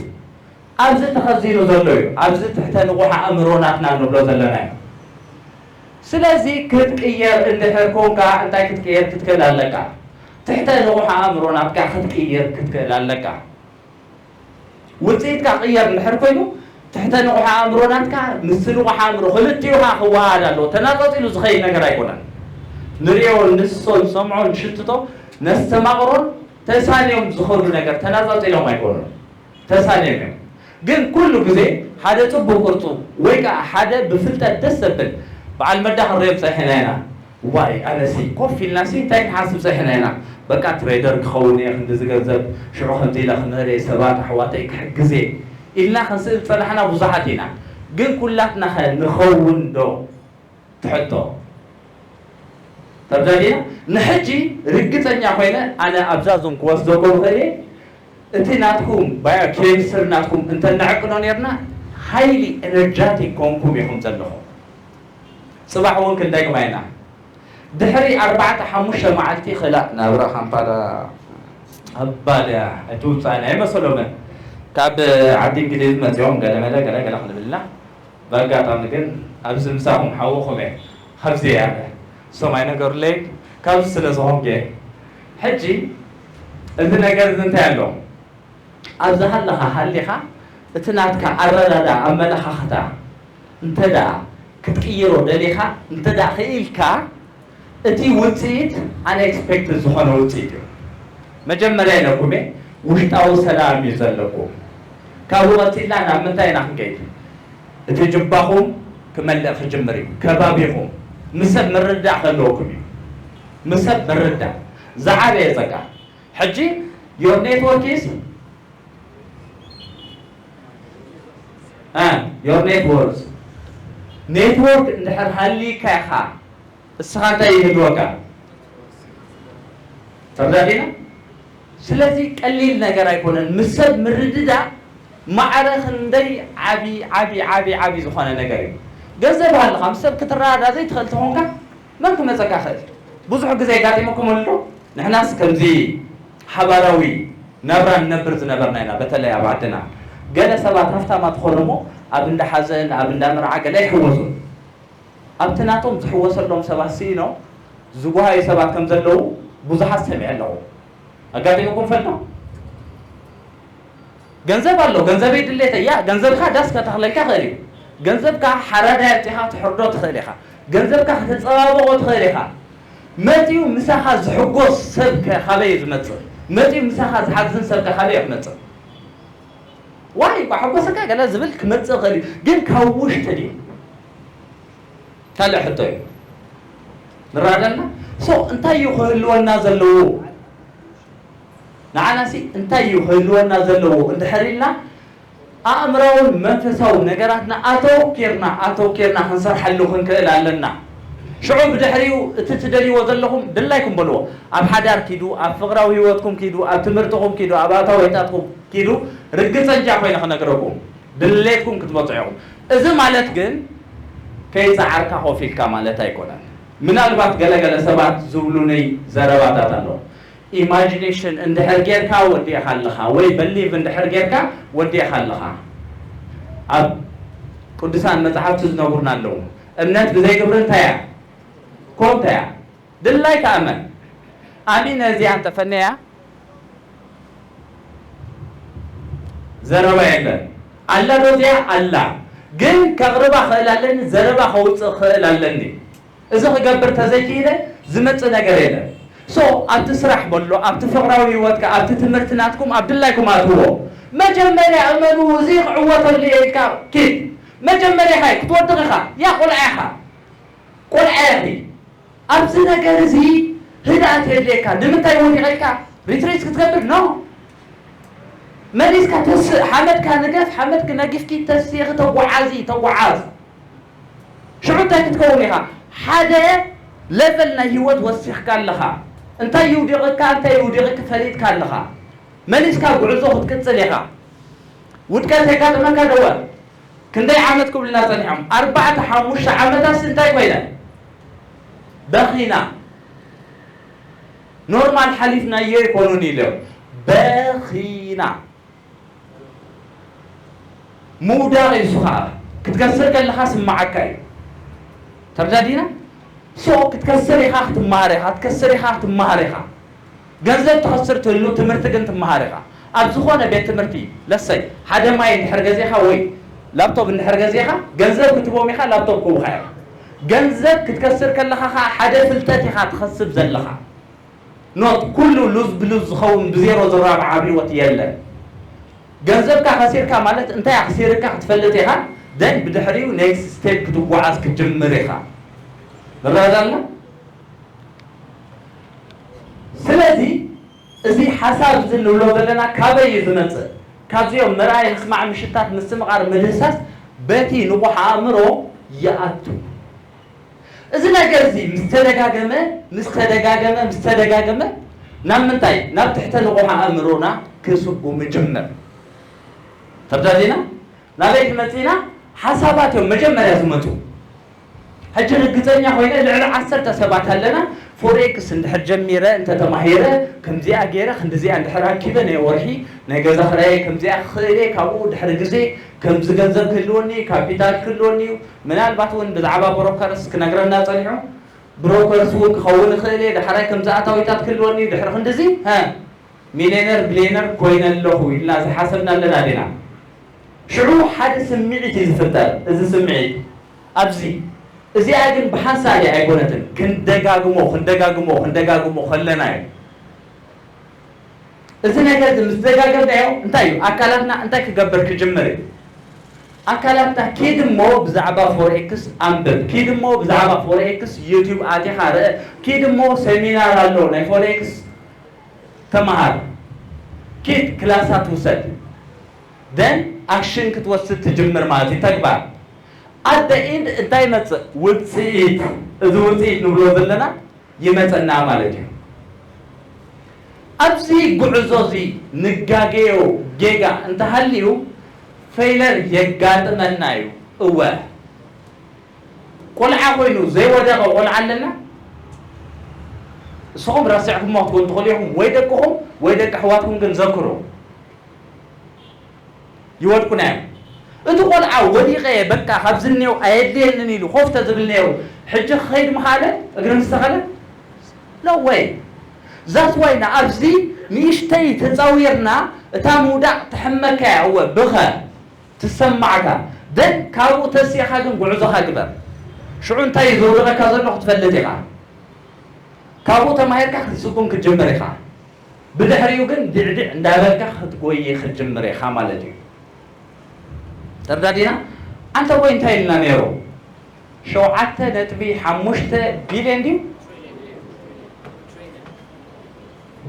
ኣብዚ ተኸዚኑ ዘሎ እዩ። ኣብዚ ትሕተ ንቑሕ ኣእምሮ ናትና ንብሎ ዘለና እዩ። ስለዚ ክትቅየር እንድሕር ኮንካ እንታይ ክትቅየር ክትክእል ኣለካ? ትሕተ ንቑሕ ኣእምሮ ናትካ ክትቅየር ክትክእል ኣለካ። ውጽኢትካ ቅየር እንድሕር ኮይኑ ትሕተ ንቑሕ ኣእምሮ ናትካ ምስ ንቑሕ ኣእምሮ ክልቲኡ ከዓ ክወሃሃድ ኣለዎ። ተናጻጺሉ ዝኸይድ ነገር ኣይኮነን። ንሪኦ፣ ንሶ፣ ንሰምዖ፣ ንሽትቶ፣ ነስተማቕሮን ተሳንዮም ዝኸዱ ነገር ተናጻጺሎም ኣይኮኑን። ተሳንዮም እዮም። ግን ኩሉ ግዜ ሓደ ጽቡቕ ቅርጹ ወይ ከዓ ሓደ ብፍልጠት ደስ ዘብል በዓል መዳ ክንሪኦም ጸኒሕና ኢና። ዋይ፣ ኣነሲ ኮፍ ኢልናሲ እንታይ ክንሓስብ ጸኒሕና ኢና? በቃ ትሬደር ክኸውን እየ፣ ክንድዚ ገንዘብ ሽዑ ከምዚ ኢለ ክምህር እየ፣ ሰባት ኣሕዋተይ ክሕግዝ እየ ኢልና ክንስእል ዝጸናሕና ብዙሓት ኢና። ግን ኩላትናኸ ንኸውን ዶ? ትሕቶ ተረዳዲና። ንሕጂ ርግጸኛ ኮይነ ኣነ ኣብዛ ዙም ክወስደኩም እኽእል እየ። እቲ ናትኩም ባዮ ኬሚስትሪ ናትኩም እንተነዕቅኖ ኔርና፣ ሃይሊ ኤነርጃቲክ ኮንኩም ኢኹም ዘለኹም። ጽባሕ እውን ክንደግማ ኢና። ድሕሪ ኣርባዕተ ሓሙሽተ መዓልቲ ክላእ ናብራ ካምፓላ ኣባዳ ኣይትውጻእን ኣይመሰሎምን። ካብ ዓዲ እንግሊዝ መጺኦም ገለመለ ገለ ገለ ክንብልና፣ ብኣጋጣሚ ግን ኣብዚ ምሳኹም ሓውኹም እየ። ካብዚ እየ ኣነ። እሶም ኣይነገሩለይን፣ ካብዚ ስለ ዝኾንኩ እየ። ሕጂ እዚ ነገር እዚ እንታይ ኣሎ? ኣብዚ ሃለኻ ሃሊኻ እቲ ናትካ ኣረዳዳ ኣመለኻኽታ እንተ ደኣ ክትቅይሮ ደሊኻ እንተ ደኣ ክኢልካ፣ እቲ ውጽኢት ኣንኤክስፔክትድ ዝኾነ ውጽኢት እዩ። መጀመርያ ኢለኩም እየ፣ ውሽጣዊ ሰላም እዩ ዘለኩም። ካብኡ ቀጺልና ናብ ምንታይ ኢና ክንከይድ? እቲ ጅባኹም ክመልእ ክጅምር እዩ። ከባቢኹም ምስ ሰብ ምርድዳእ ከለውኩም እዩ። ምስ ሰብ ምርድዳእ ዝዓበየ ጸጋ። ሕጂ your network is እ፣ your net worth። ኔትወርክ እንድሕር ሃልይካ ኢኻ፣ እስኻ እንታይ ይህልወካ? ተረዳዲና? ስለዚ ቀሊል ነገር ኣይኮነን። ምስ ሰብ ምርድዳእ ማዕረ ክንደይ ዓቢ፣ ዓቢ፣ ዓቢ፣ ዓቢ ዝኾነ ነገር እዩ። ገንዘብ ኣለኻ፣ ምስ ሰብ ክትረዳዳ ዘይትኽእል ተኾንካ፣ መን ክመጸካ ይኽእል? ብዙሕ ግዜ ኣጋጢሙኩም ኣሎ? ንሕናስ ከምዚ ሓባራዊ ናብራ ንነብር ዝነበርና ኢና፣ በተለይ ኣብ ዓድና። ገለ ሰባት ሃፍታማት ዝኾኑ እሞ ኣብ እንዳ ሓዘን፣ ኣብ እንዳ መርዓ ገለ ይሕወሱ። ኣብቲ ናቶም ዝሕወሰሎም ሰባት ስኢኖም ዝጓሃዩ ሰባት ከም ዘለዉ ብዙሓት ሰሚዐ ኣለኹ። ኣጋጢሙኩም ፈልጦ? ገንዘብ ኣሎ፣ ገንዘበይ ድሌተይ፣ ያ፣ ገንዘብካ ዳስ ከተኽለልካ ይኽእል እዩ። ገንዘብካ ሓራዳይ ኣምጺኻ ትሕርዶ ትኽእል ኢኻ። ገንዘብካ ከተጸባብቖ ትኽእል ኢኻ። መጺኡ ምሳኻ ዝሕጎስ ሰብ ከ ካበይ እዩ ዝመጽእ? መጺኡ ምሳኻ ዝሓዝን ሰብ ከ ካበይ እዩ ክመጽእ? ዋይ፣ እኳ ሓጎሰካ ገለ ዝብል ክመጽእ ይኽእል እዩ፣ ግን ካብ ውሽጢ ድዩ? ካልእ ሕቶ እዩ። ንራዳና? ሶ፣ እንታይ እዩ ክህልወና ዘለዎ? ንዓናሲ እንታይ እዩ ክህልወና ዘለዎ እንድሕር ኢልና፣ ኣእምራውን መንፈሳውን ነገራትና ኣተውኪርና፣ ኣተውኪርና ክንሰርሓሉ ክንክእል ኣለና። ሽዑ ብድሕሪኡ እቲ ትደልይዎ ዘለኹም ድላይኩም በልዎ። ኣብ ሓዳር ኪዱ፣ ኣብ ፍቕራዊ ህይወትኩም ኪዱ፣ ኣብ ትምህርትኹም ኪዱ፣ ኣብ ኣታዊታትኩም ኪዱ፣ ርግጸኛ ኮይነ ክነግረኩም፣ ድሌትኩም ክትበጽሑ ኢኹም። እዚ ማለት ግን ከይጸዓርካ ኮፍ ኢልካ ማለት ኣይኮነን። ምናልባት ገለገለ ሰባት ዝብሉነይ ዘረባታት ኣሎ። ኢማጂኔሽን እንድሕር ጌርካ ወዲእኻ ኣለኻ፣ ወይ በሊቭ እንድሕር ጌርካ ወዲእኻ ኣለኻ። ኣብ ቅዱሳን መጻሕፍቲ ዝነግሩና ኣለዉ። እምነት ብዘይ ግብሪ እንታይ እያ? ኮንታ እያ። ድላይካ እመን። ኣሚነ እዚኣ እንተፈነያ ዘረባ የለን። ኣላ ዶ እዚኣ? ኣላ። ግን ከቕርባ ክእል ኣለኒ፣ ዘረባ ከውፅእ ክእል ኣለኒ። እዚ ክገብር ተዘይክኢለ ዝመፅእ ነገር የለን። ሶ ኣብቲ ስራሕ በሎ፣ ኣብቲ ፍቕራዊ ህይወትካ፣ ኣብቲ ትምህርቲ ናትኩም፣ ኣብ ድላይኩም ኣትዎ። መጀመርያ እመኑ፣ እዚ ክዕወተሉ እየ ኢልካ ኪድ። መጀመርያ ኻይ ክትወድቕ ኢኻ። ያ ቆልዓ ኢኻ። ቆልዓ ኢኺ። ኣብዚ ነገር እዚ ህድኣት የድልየካ። ንምንታይ ወዲቐ ኢልካ ሪትሪት ክትገብር? ኖ። መሊስካ ተስእ፣ ሓመድካ ንገፍ፣ ሓመድ ክነጊፍኪ ተስእኺ ተጓዓዚ፣ ተጓዓዝ። ሽዑ እንታይ ክትከውን ኢኻ? ሓደ ሌቨል ናይ ህይወት ወሲኽካ ኣለኻ። እንታይ ይውድቕካ፣ እንታይ ይውድቕኪ ፈሊጥካ ኣለኻ። መሊስካ ጉዕዞ ክትቅጽል ኢኻ። ውድቀት የጋጥመካ ደወ። ክንደይ ዓመት ክብሉና ጸኒሖም? ኣርባዕተ ሓሙሽተ ዓመታትስ እንታይ ኮይነ? በኺና። ኖርማል ሓሊፍናዮ ኣይኮኑን ኢሎም። በኺና። ምውዳቕ እዩ። እሱ ከዓ ክትከስር ከለኻ ስማዓካ እዩ። ተረዳዲና? ሶ ክትከስር ኢኻ ክትመሃር ኢኻ፣ ክትከስር ኢኻ ክትመሃር ኢኻ። ገንዘብ ትኸስር ትህሉ፣ ትምህርቲ ግን ትመሃር ኢኻ። ኣብ ዝኾነ ቤት ትምህርቲ ለሰይ ሓደ ማይ እንድሕር ገዜኻ ወይ ላፕቶፕ እንድሕር ገዜኻ፣ ገንዘብ ክትቦም ኢኻ፣ ላፕቶፕ ክቡኻ እዮም። ገንዘብ ክትከስር ከለኻ ከዓ ሓደ ፍልጠት ኢኻ ትኸስብ ዘለኻ። ኖት ኩሉ ሉዝ ብሉዝ ዝኸውን ብዜሮ ዝራብዓ ኣብ ህይወት የለን። ገንዘብካ ከሲርካ ማለት እንታይ ኣኽሲርካ ክትፈልጥ ኢኻ። ደን ብድሕሪኡ ኔክስት ስቴፕ ክትጓዓዝ ክትጅምር ኢኻ። ንረዳልና። ስለዚ እዚ ሓሳብ እዚ ንብሎ ዘለና ካበይ እዩ ዝመጽእ? ካብዚኦም ምርኣይ፣ ምስማዕ፣ ምሽታት፣ ምስትምቓር፣ ምድህሳስ በቲ ንቑሕ ኣእምሮ ይኣቱ። እዚ ነገር እዚ ምስ ተደጋገመ ምስ ተደጋገመ ምስ ተደጋገመ ናብ ምንታይ? ናብ ትሕተ ንቑሕ ኣእምሮና ክስጉም ይጅምር። ተርዳዲና? ናበይ ክመጽእ ኢና? ሓሳባት እዮም መጀመርያ ዝመጹ። ሕጂ ርግጸኛ ኮይነ ልዕሊ ዓሰርተ ሰባት ኣለና። ፎሬክስ እንድሕር ጀሚረ እንተተማሂረ ከምዚኣ ገይረ ክንዲዚኣ እንድሕር ኣኪበ ናይ ወርሒ ናይ ገዛ ክራየ ከምዚኣ ክኽእል እየ። ካብኡ ድሕሪ ግዜ ከምዚ ገንዘብ ክህልወኒ እዩ፣ ካፒታል ክህልወኒ እዩ። ምናልባት እውን ብዛዕባ ብሮከርስ ክነግረና ጸኒሑ። ብሮከርስ እውን ክኸውን ይኽእል እየ፣ ዳሕራይ ከምዚ ኣታዊታት ክህልወኒ እዩ፣ ድሕሪ ክንድዚ፣ ሀ፣ ሚልዮነር፣ ቢልዮነር ኮይነ ኣለኹ ኢልና ዝሓሰብና ኣለና ዲና? ሽዑ ሓደ ስምዒት እዩ ዝፍጠር። እዚ ስምዒት ኣብዚ፣ እዚኣ ግን ብሓንሳእ እያ ኣይኮነትን። ክንደጋግሞ፣ ክንደጋግሞ፣ ክንደጋግሞ ከለና እዩ። እዚ ነገር እዚ ምስ ደጋገምናዮ እንታይ እዩ? ኣካላትና እንታይ ክገብር ክጅምር እዩ? ኣካላትና ኪድ እሞ ብዛዕባ ፎሬክስ ኣንብብ፣ ኪድ እሞ ብዛዕባ ፎሬክስ ዩቲዩብ ኣቲኻ ርእ፣ ኪድ እሞ ሴሚናር ኣሎ ናይ ፎሬክስ ተመሃር፣ ኪድ ክላሳት ውሰድ። ደን ኣክሽን ክትወስድ ትጅምር ማለት እዩ። ተግባር። ኣት ኢንድ እንታይ ይመጽእ? ውጽኢት። እዚ ውጽኢት ንብሎ ዘለና ይመጸና ማለት እዩ። ኣብዚ ጉዕዞ እዚ ንጋገዮ ጌጋ እንተሃልዩ ፌይለር የጋጥመና እዩ። እወ፣ ቆልዓ ኮይኑ ዘይወደቐ ቆልዓ ኣለና? ንስኹም ረሲዕኩሞ ክትኮኑ ትኽእሉ ኢኹም፣ ወይ ደቅኹም ወይ ደቂ ኣሕዋትኩም ግን ዘክሩ። ይወድቁና እዮም። እቲ ቆልዓ ወዲቐ እየ በቃ ካብዚ እኒኦ ኣየድልየንን ኢሉ ኮፍ ተዝብል ነይሩ፣ ሕጂ ክኸይድ ምኻኣለ እግሪ ምስተኸለ? No way። That's why ንኣብዚ ንእሽተይ ተፃዊርና እታ ምውዳቕ ትሕመካ እያ። እወ ብኸ ትሰማዕካ። ደን ካብኡ ተሲእኻ ግን ጉዕዞኻ ግበር። ሽዑ እንታይ እዩ ዘውድቐካ ዘሎ ክትፈልጥ ኢኻ። ካብኡ ተማሂርካ ክትስጉም ክትጅምር ኢኻ። ብድሕሪኡ ግን ዲዕዲዕ እንዳበልካ ክትጎይ ክትጅምር ኢኻ ማለት እዩ። ተርዳዲና? ኣንተ ወይ እንታይ ኢልና ነይሩ? ሸውዓተ ነጥቢ ሓሙሽተ ቢልዮን ድዩ?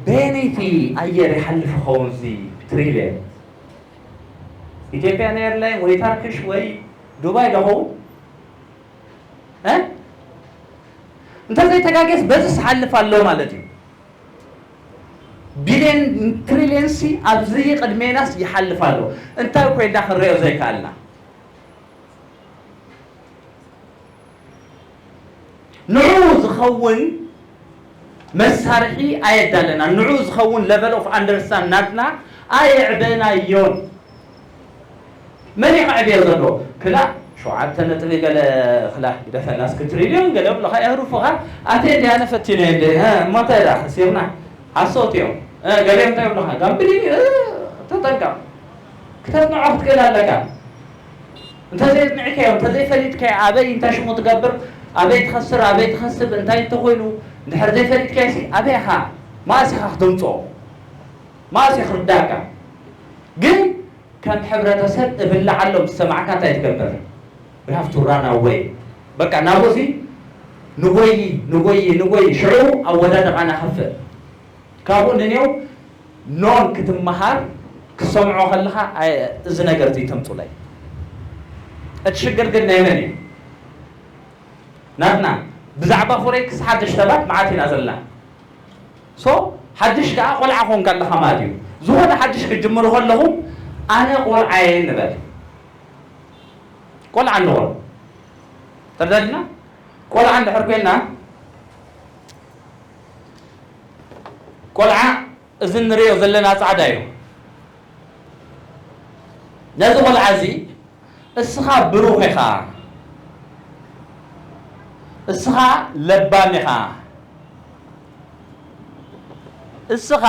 በየነይቲ ኣየር ይሓልፍ ይኸውን እዚ ትሪልዮን? ኢትዮጵያን ኤርላይን ወይ ታርክሽ ወይ ዱባይ ዶ ኸውን? እ? እንተዘይተጋጌስ በዚስ ሓልፍ ኣሎ ማለት እዩ። ቢልዮን ትሪልዮንሲ ኣብዚ ቅድሜናስ ይሓልፍ ኣሎ። እንታይ ኮይና ክንሪኦ ዘይከኣልና? ንዑ ዝኸውን መሳርሒ ኣየዳለና። ንዑ ዝኸውን level of understand ናትና ኣየዕበናዮን። መን እዩ ከዕብዮ ዘሎ? ክላ ሸውዓተ ነጥቢ ገለ ክላ ግደፈና እስኪ ትሪልዮን ገለ ብለኻ የህርፉኻ። ኣቴ እንዲ ኣነ ፈቲነ እንዲ እሞ እንታይ ደኣ ከሲርና? ሓሶት እዮም። ገሊኦም እንታይ ይብሉኻ? ጋምብሊንግ ተጠንቀቕ። ክተጽንዖ ክትክእል ኣለካ። እንተዘየጽኒዕካዮ፣ እንተዘይፈሊጥካዮ ኣበይ እንታይ ሽሙ ትገብር፣ ኣበይ ትኸስር፣ ኣበይ ትኸስብ፣ እንታይ እንተኾይኑ እንድሕር ዘይፈሊጥካዮ ሲ ኣበይ ኢኻ? መኣስ ኢኻ ክተምጽኦ? መኣስ እዩ ክርዳእካ? ግን ከም ሕብረተሰብ እብላዕ ኣሎ ምስ ሰማዕካ እንታይ ትገብር? We have to run away። በቃ ናብኡ ሲ ንጎይ ንጎይ ንጎይ ሽዑ ኣወዳድቓና ከፍእ። ካብኡ ንኔው ኖን ክትመሃር ክሰምዖ ከለኻ ኣይ- እዚ ነገር እዚ ተምጹለይ። እቲ ሽግር ግን ናይ መን እዩ? ናትና። ብዛዕባ ፎሬክስ ሓድሽ ሰባት መዓት ኢና ዘለና። ሶ ሓድሽ ከዓ ቆልዓ ኮንካ ኣለኻ ማለት እዩ። ዝኾነ ሓድሽ ክጅምሩ ከለኹም ኣነ ቆልዓ እየ ንበል። ቆልዓ እንድኾን ተረዳድና? ቆልዓ እንድሕር ኮይና ቆልዓ እዚ እንሪኦ ዘለና ፃዕዳ እዩ። ነዚ ቆልዓ እዚ እስኻ ብሩኽ ኢኻ፣ እስኻ ለባም ኢኻ፣ እስኻ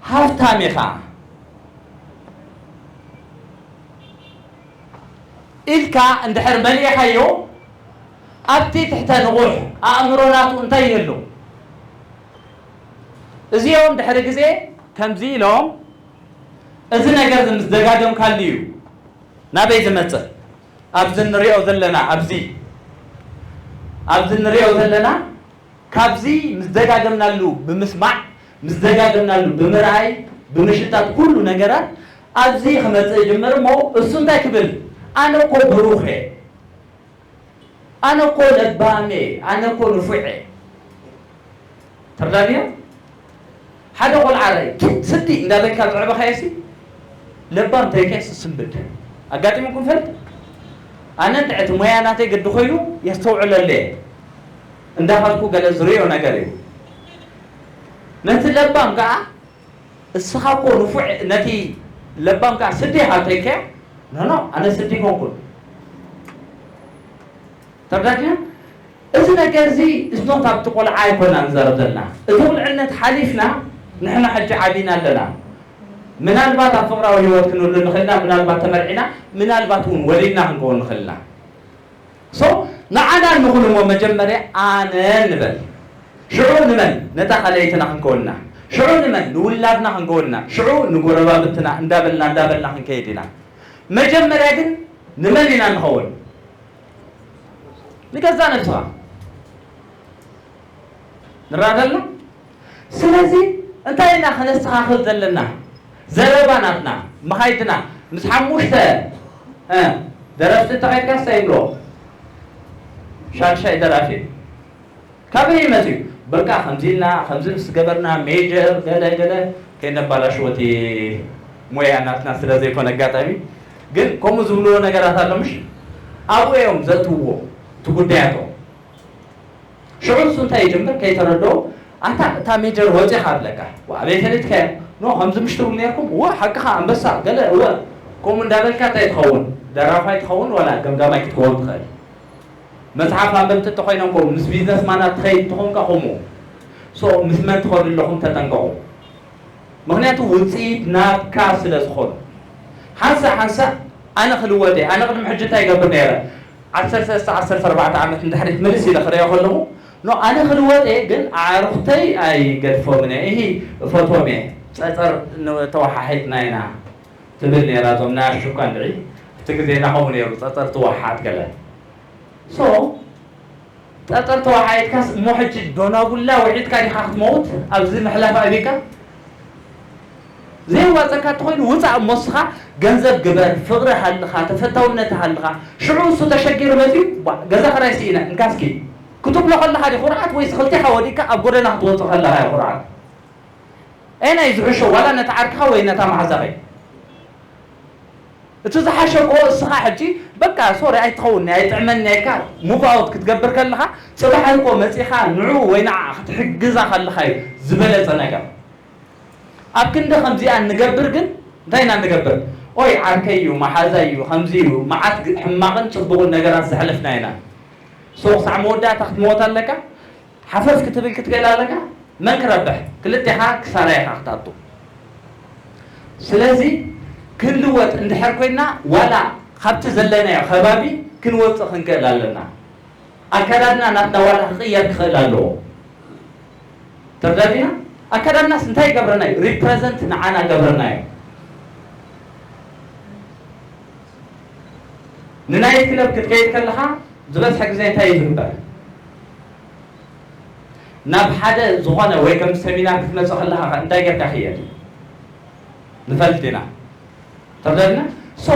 ሃብታም ኢኻ ኢልካ እንድሕር መሊእኻዮ፣ ኣብቲ ትሕተ ንቑሕ ኣእምሮ ናቱ እንታይ ይህሉ? እዚኦም ድሕሪ ግዜ ከምዚ ኢሎም፣ እዚ ነገር እዚ ምስ ደጋገምካሉ እዩ ናበይ ዝመጽእ? ኣብዚ እንሪኦ ዘለና፣ ኣብዚ፣ ኣብዚ እንሪኦ ዘለና፣ ካብዚ ምስ ደጋገምናሉ ብምስማዕ፣ ምስ ደጋገምናሉ ብምርኣይ፣ ብምሽታት፣ ኩሉ ነገራት ኣብዚ ክመጽእ ይጅምር እሞ፣ እሱ እንታይ ክብል? ኣነ እኮ ብሩኽ እየ፣ ኣነ እኮ ለባም እየ፣ ኣነ እኮ ንፉዕ እየ። ተረዳእዮ? ሓደ ቆልዓ ርኣይ፣ ስዲ እንዳበልካ ዘዕበኻዮሲ፣ ለባም ተይከስ ስንብድ። ኣጋጢሙኩም ፈልጥ? ኣነ እንተ እቲ ሞያ ናተይ ግዲ ኮይኑ የስተውዕለሉ እየ። እንዳኸድኩ ገለ ዝርእዮ ነገር እዩ። ነቲ ለባም ከኣ፣ እስኻ እኮ ንፉዕ፣ ነቲ ለባም ከኣ ስዲ ኢኻ እንተኢልካዮ፣ ኖ፣ ኖ፣ ኣነ ስዲ ኣይኮንኩን። ተረዳእካ? እዚ ነገር እዚ is not ኣብቲ ቆልዓ ኣይኮና ንዛረብ ዘለና። እቲ ቁልዕነት ሓሊፍና ንሕና ሕጂ ዓቢና ኣለና። ምናልባት ኣብ ፍቕራዊ ህይወት ክንህሉ ንኽእልና፣ ምናልባት ተመርዒና፣ ምናልባት እውን ወሊድና ክንከውን ንኽእልና። So ንዓና ንኹን እሞ መጀመርያ ኣነ ንበል። ሽዑ ንመን? ነታ ካልኣይትና ክንከውንና። ሽዑ ንመን? ንውላድና ክንከውንና። ሽዑ ንጎረባብትና እንዳበልና እንዳበልና ክንከይድ ኢና። መጀመርያ ግን ንመን ኢና ንኸውን? ንገዛ ነብስኻ። ንራዳልና? ስለዚ እንታይ ኢና ከነስተኻኽል ዘለና? ዘረባ ናትና፣ መኻይድና፣ ምስ ሓሙሽተ፣ እ፣ ደረፍቲ እንተኸይድካ እንታይ ይብሎ? ሻድሻይ ደራፊ። ካበይ ይመጽእ እዩ? በቃ ከምዚ ኢልና፣ ከምዚ ምስ ገበርና፣ ሜጀር፣ ገለ ገለ፣ ከይነባላሽዎ እቲ ሞያ ናትና ስለ ዘይኮነ ኣጋጣሚ። ግን ከምኡ ዝብልዎ ነገራት ኣሎ ምሽ? ኣብኡ እዮም ዘእትውዎ እቲ ጉዳያቶም። ሽዑ ንሱ እንታይ ይጅምር ከይተረድኦ፣ ኣታ እታ ሜጀር ወጺኻ ኣለካ። ዋ፣ ኣበይ ፈሊጥካዮ? ኖ፣ ከምዚ ምሽ ትብሉ ነርኩም? እወ፣ ሓቅኻ ኣንበሳ፣ ገለ፣ እወ። ከምኡ እንዳበልካ እንታይ ትኸውን? ደራፋይ ትኸውን ዋላ ገምጋማይ ክትከውን ትኽእል። መጽሓፍ ኣንበብቲ እንተኾይኖም ከምኡ፣ ምስ ቢዝነስ ማናት ትኸይድ እንተኾንካ ከምኡ። ሶ፣ ምስ መን ትኸዱ ኣለኹም ተጠንቀቑ። ምኽንያቱ ውጽኢት ናትካ ስለ ዝኾኑ። ሓንሳእ ሓንሳእ ኣነ ክልወጥ እየ፣ ኣነ ቅድሚ ሕጂ እንታይ ይገብር ነይረ? ዓሰርተ ሰለስተ ዓሰርተ ኣርባዕተ ዓመት ንድሕሪት ምልስ ኢለ ክርእዮ ከለኹ፣ ኖ፣ ኣነ ክልወጥ እየ፣ ግን ኣዕሩኽተይ ኣይገድፎምን እየ፣ እሂ፣ እፈትዎም እየ፣ ጸጸር ን-፣ ተወሓሒጥና ኢና ትብል ነይራ፣ እዞም ናይ ኣሹካ እንድዒ፣ እቲ ግዜና ከምኡ ነይሩ፣ ጸጸር ትወሓጥ ገለ። ሶ፣ ጸጸር ተወሓሒጥካስ እሞ ሕጂ ዶናጉላ ውዒጥካ ዲኻ ክትመውት? ኣብዚ ምሕላፍ ኣቢካ? ዘይዋጸካ እንተኾይኑ ውጻእ እሞ እስኻ ገንዘብ ግበር፣ ፍቕሪ ሃልኻ፣ ተፈታውነት ሃልኻ። ሽዑ እሱ ተሸጊሩ መጺኡ፣ ባ፣ ገዛ ክራይ ስኢነ፣ እንካ እስኪ ክትብሎ ከለኻ ድዩ ኩርዓት ወይስ ክልቴኻ ወዲቕካ ኣብ ጎደና ክትወጽእ ከለኻ እዩ ኩርዓት? ኣየናይ ዝሕሾ? ዋላ ነታ ዓርክኻ ወይ ነታ መሓዛኺ? እቲ ዝሓሸ እኮ እስኻ ሕጂ በቃ ሶሪ ኣይትኸውን፣ ኣይጥዕመኒ ኢልካ ሙቭ ኣውት ክትገብር ከለኻ፣ ጽባሕ እኮ መጺኻ ንዑ ወይ ንዓ ክትሕግዛ ከለኻ እዩ ዝበለጸ ነገር። ኣብ ክንዲ ከምዚኣ እንገብር ግን እንታይ ኢና እንገብር? ኦይ ዓርከይ እዩ፣ መሓዛይ እዩ፣ ከምዚ እዩ፣ መዓት ግ-፣ ሕማቕን ጽቡቕን ነገራት ዘሕለፍና ኢና። ሶ ክሳዕ መወዳእታ ክትመወት ኣለካ። ሓፈስ ክትብል ክትክእል ኣለካ። መን ክረብሕ? ክልቴኻ ክሳራ ኢኻ ክትኣቱ። ስለዚ ክንልወጥ እንድሕር ኮይና ዋላ ካብቲ ዘለናዮ ከባቢ ክንወጽእ ክንክእል ኣለና። ኣከዳድና ናትና ዋላ ክቕየር ክኽእል ኣለዎ። ተረዳዲና? ኣከዳድናስ እንታይ ይገብረና እዩ? ሪፕረዘንት ንዓና ገብረና እዩ። ንናይት ክለብ ክትከይድ ከለኻ ዝበዝሐ ግዜ እንታይ እዩ ዝግበር? ናብ ሓደ ዝኾነ ወይ ከም ሰሚናር ክትመጽእ ከለኻ ከ እንታይ ጌርካ ክየድ? ንፈልጥ ኢና። ተረዳድና? ሶ፣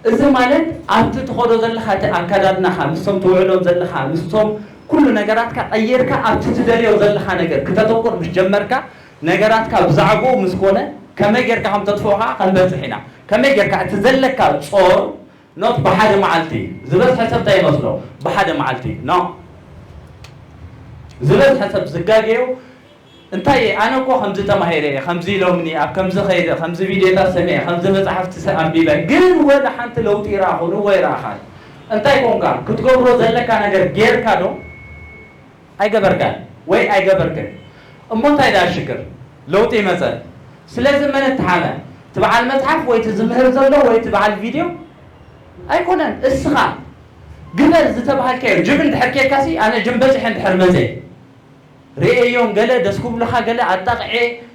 እዚ ማለት ኣብቲ ትኸዶ ዘለኻ እቲ ኣከዳድናኻ፣ ምስቶም ትውዕሎም ዘለኻ፣ ምስቶም ኩሉ ነገራትካ ቀይርካ ኣብቲ ትደልዮ ዘለኻ ነገር ክተተኩር ምስ ጀመርካ፣ ነገራትካ ብዛዕባኡ ምስ ኮነ፣ ከመይ ጌርካ ከም ተጥፍኦ ከኣ ክንበጽሕ ኢና። ከመይ ጌርካ እቲ ዘለካ ጾር ኖት ብሓደ መዓልቲ፣ ዝበዝሐ ሰብ እንታይ ይመስሎ? ብሓደ መዓልቲ። ኖ። ዝበዝሐ ሰብ ዝጋገዮ እንታይ፣ ኣነ እኮ ከምዚ ተማሂረ እየ፣ ከምዚ ኢሎምኒ፣ ኣብ ከምዚ ከይደ፣ ከምዚ ቪድዮታት ሰሚዐ፣ ከምዚ መጽሓፍቲ ሰ-፣ ኣንቢበ፣ ግን ወላ ሓንቲ ለውጢ ይረኣኹ፣ ንዎ ይረኣኻል። እንታይ ኮንካ? ክትገብሮ ዘለካ ነገር ጌርካ ዶ? ኣይገበርካን ወይ ኣይገበርክን። እሞ እንታይ ደኣ ሽግር? ለውጢ ይመጸ። ስለዚ መን እተሓመ? እቲ በዓል መጽሓፍ ወይ እቲ ዝምህር ዘሎ ወይ እቲ በዓል ቪድዮ? ኣይኮነን። እስኻ ግበር ዝተባሃልካዮ። ጅም እንድሕር ኬድካሲ፣ ኣነ ጅም በጺሐ እንድሕር መጸ፣ ርእየዮም፣ ገለ ደስ ክብሉኻ፣ ገለ ኣጣቕዔ፣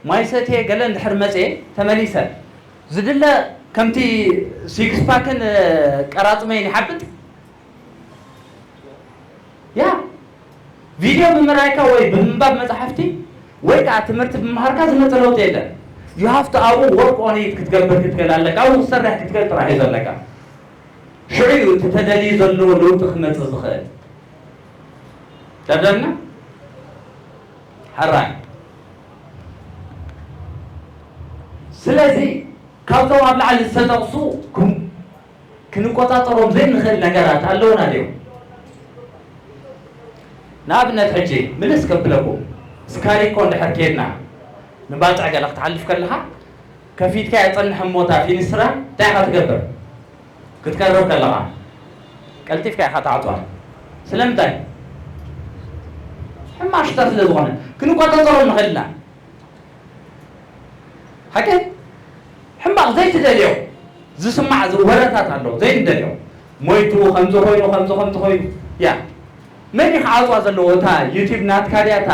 ማይ ሰትየ፣ ገለ እንድሕር መጽየ፣ ተመሊሰ። ዝድለ ከምቲ ሲክስ ፓክን፣ እ፣ ቀራጽመይን ይሓብጥ። ያ፣ ቪድዮ ብምርኣይካ ወይ ብምንባብ መጻሕፍቲ ወይ ከኣ ትምህርቲ ብምሃርካ ዝመጽእ ለውጢ የለን። You have to ኣብኡ work on it ክትገብር ክትክእል ኣለካ። ኣብኡ ክትሰርሕ ክትክእል ጥራሕ እዩ ዘለካ። ሽዑ እዩ እቲ ተደልዩ ዘሎ ለውጢ ክመጽእ ዝኽእል። ተደልና? ሕራይ። ስለዚ ካብቶም ኣብ ላዕሊ ዝተጠቕሱ ክም-፣ ክንቆጻጸሮም ዘይንኽእል ነገራት ኣለውና ድዮም? ንኣብነት ሕጂ ምልስ ከብለኩም፣ ስካሪኮ እንድሕር ኬድና ንባጽዕ ገለ ክትሓልፍ ከለኻ ከፊትካ የጸንሕ እሞ እታ ፊኒስትራ እንታይ ኢኻ ትገብር? ክትቀርብ ከለኻ ቀልጢፍካ ኢኻ ትዓጽዋ። ስለምንታይ? ሕማቕ ሽታ ስለ ዝኾነ ክንቆጻጸሮ ንኽእል ኢና። ሓቂ ሕማቕ ዘይትደልዮ ዝስማዕ ዝ-፣ ወረታት ኣለዉ ዘይንደልዮ። ሞይቱ፣ ከምዚ ኮይኑ፣ ከምዚ፣ ከምዚ ኮይኑ። ያ፣ መን እዩ ክዓጽዋ ዘለዎ? እታ ዩቲዩብ ናትካ ድያ? እታ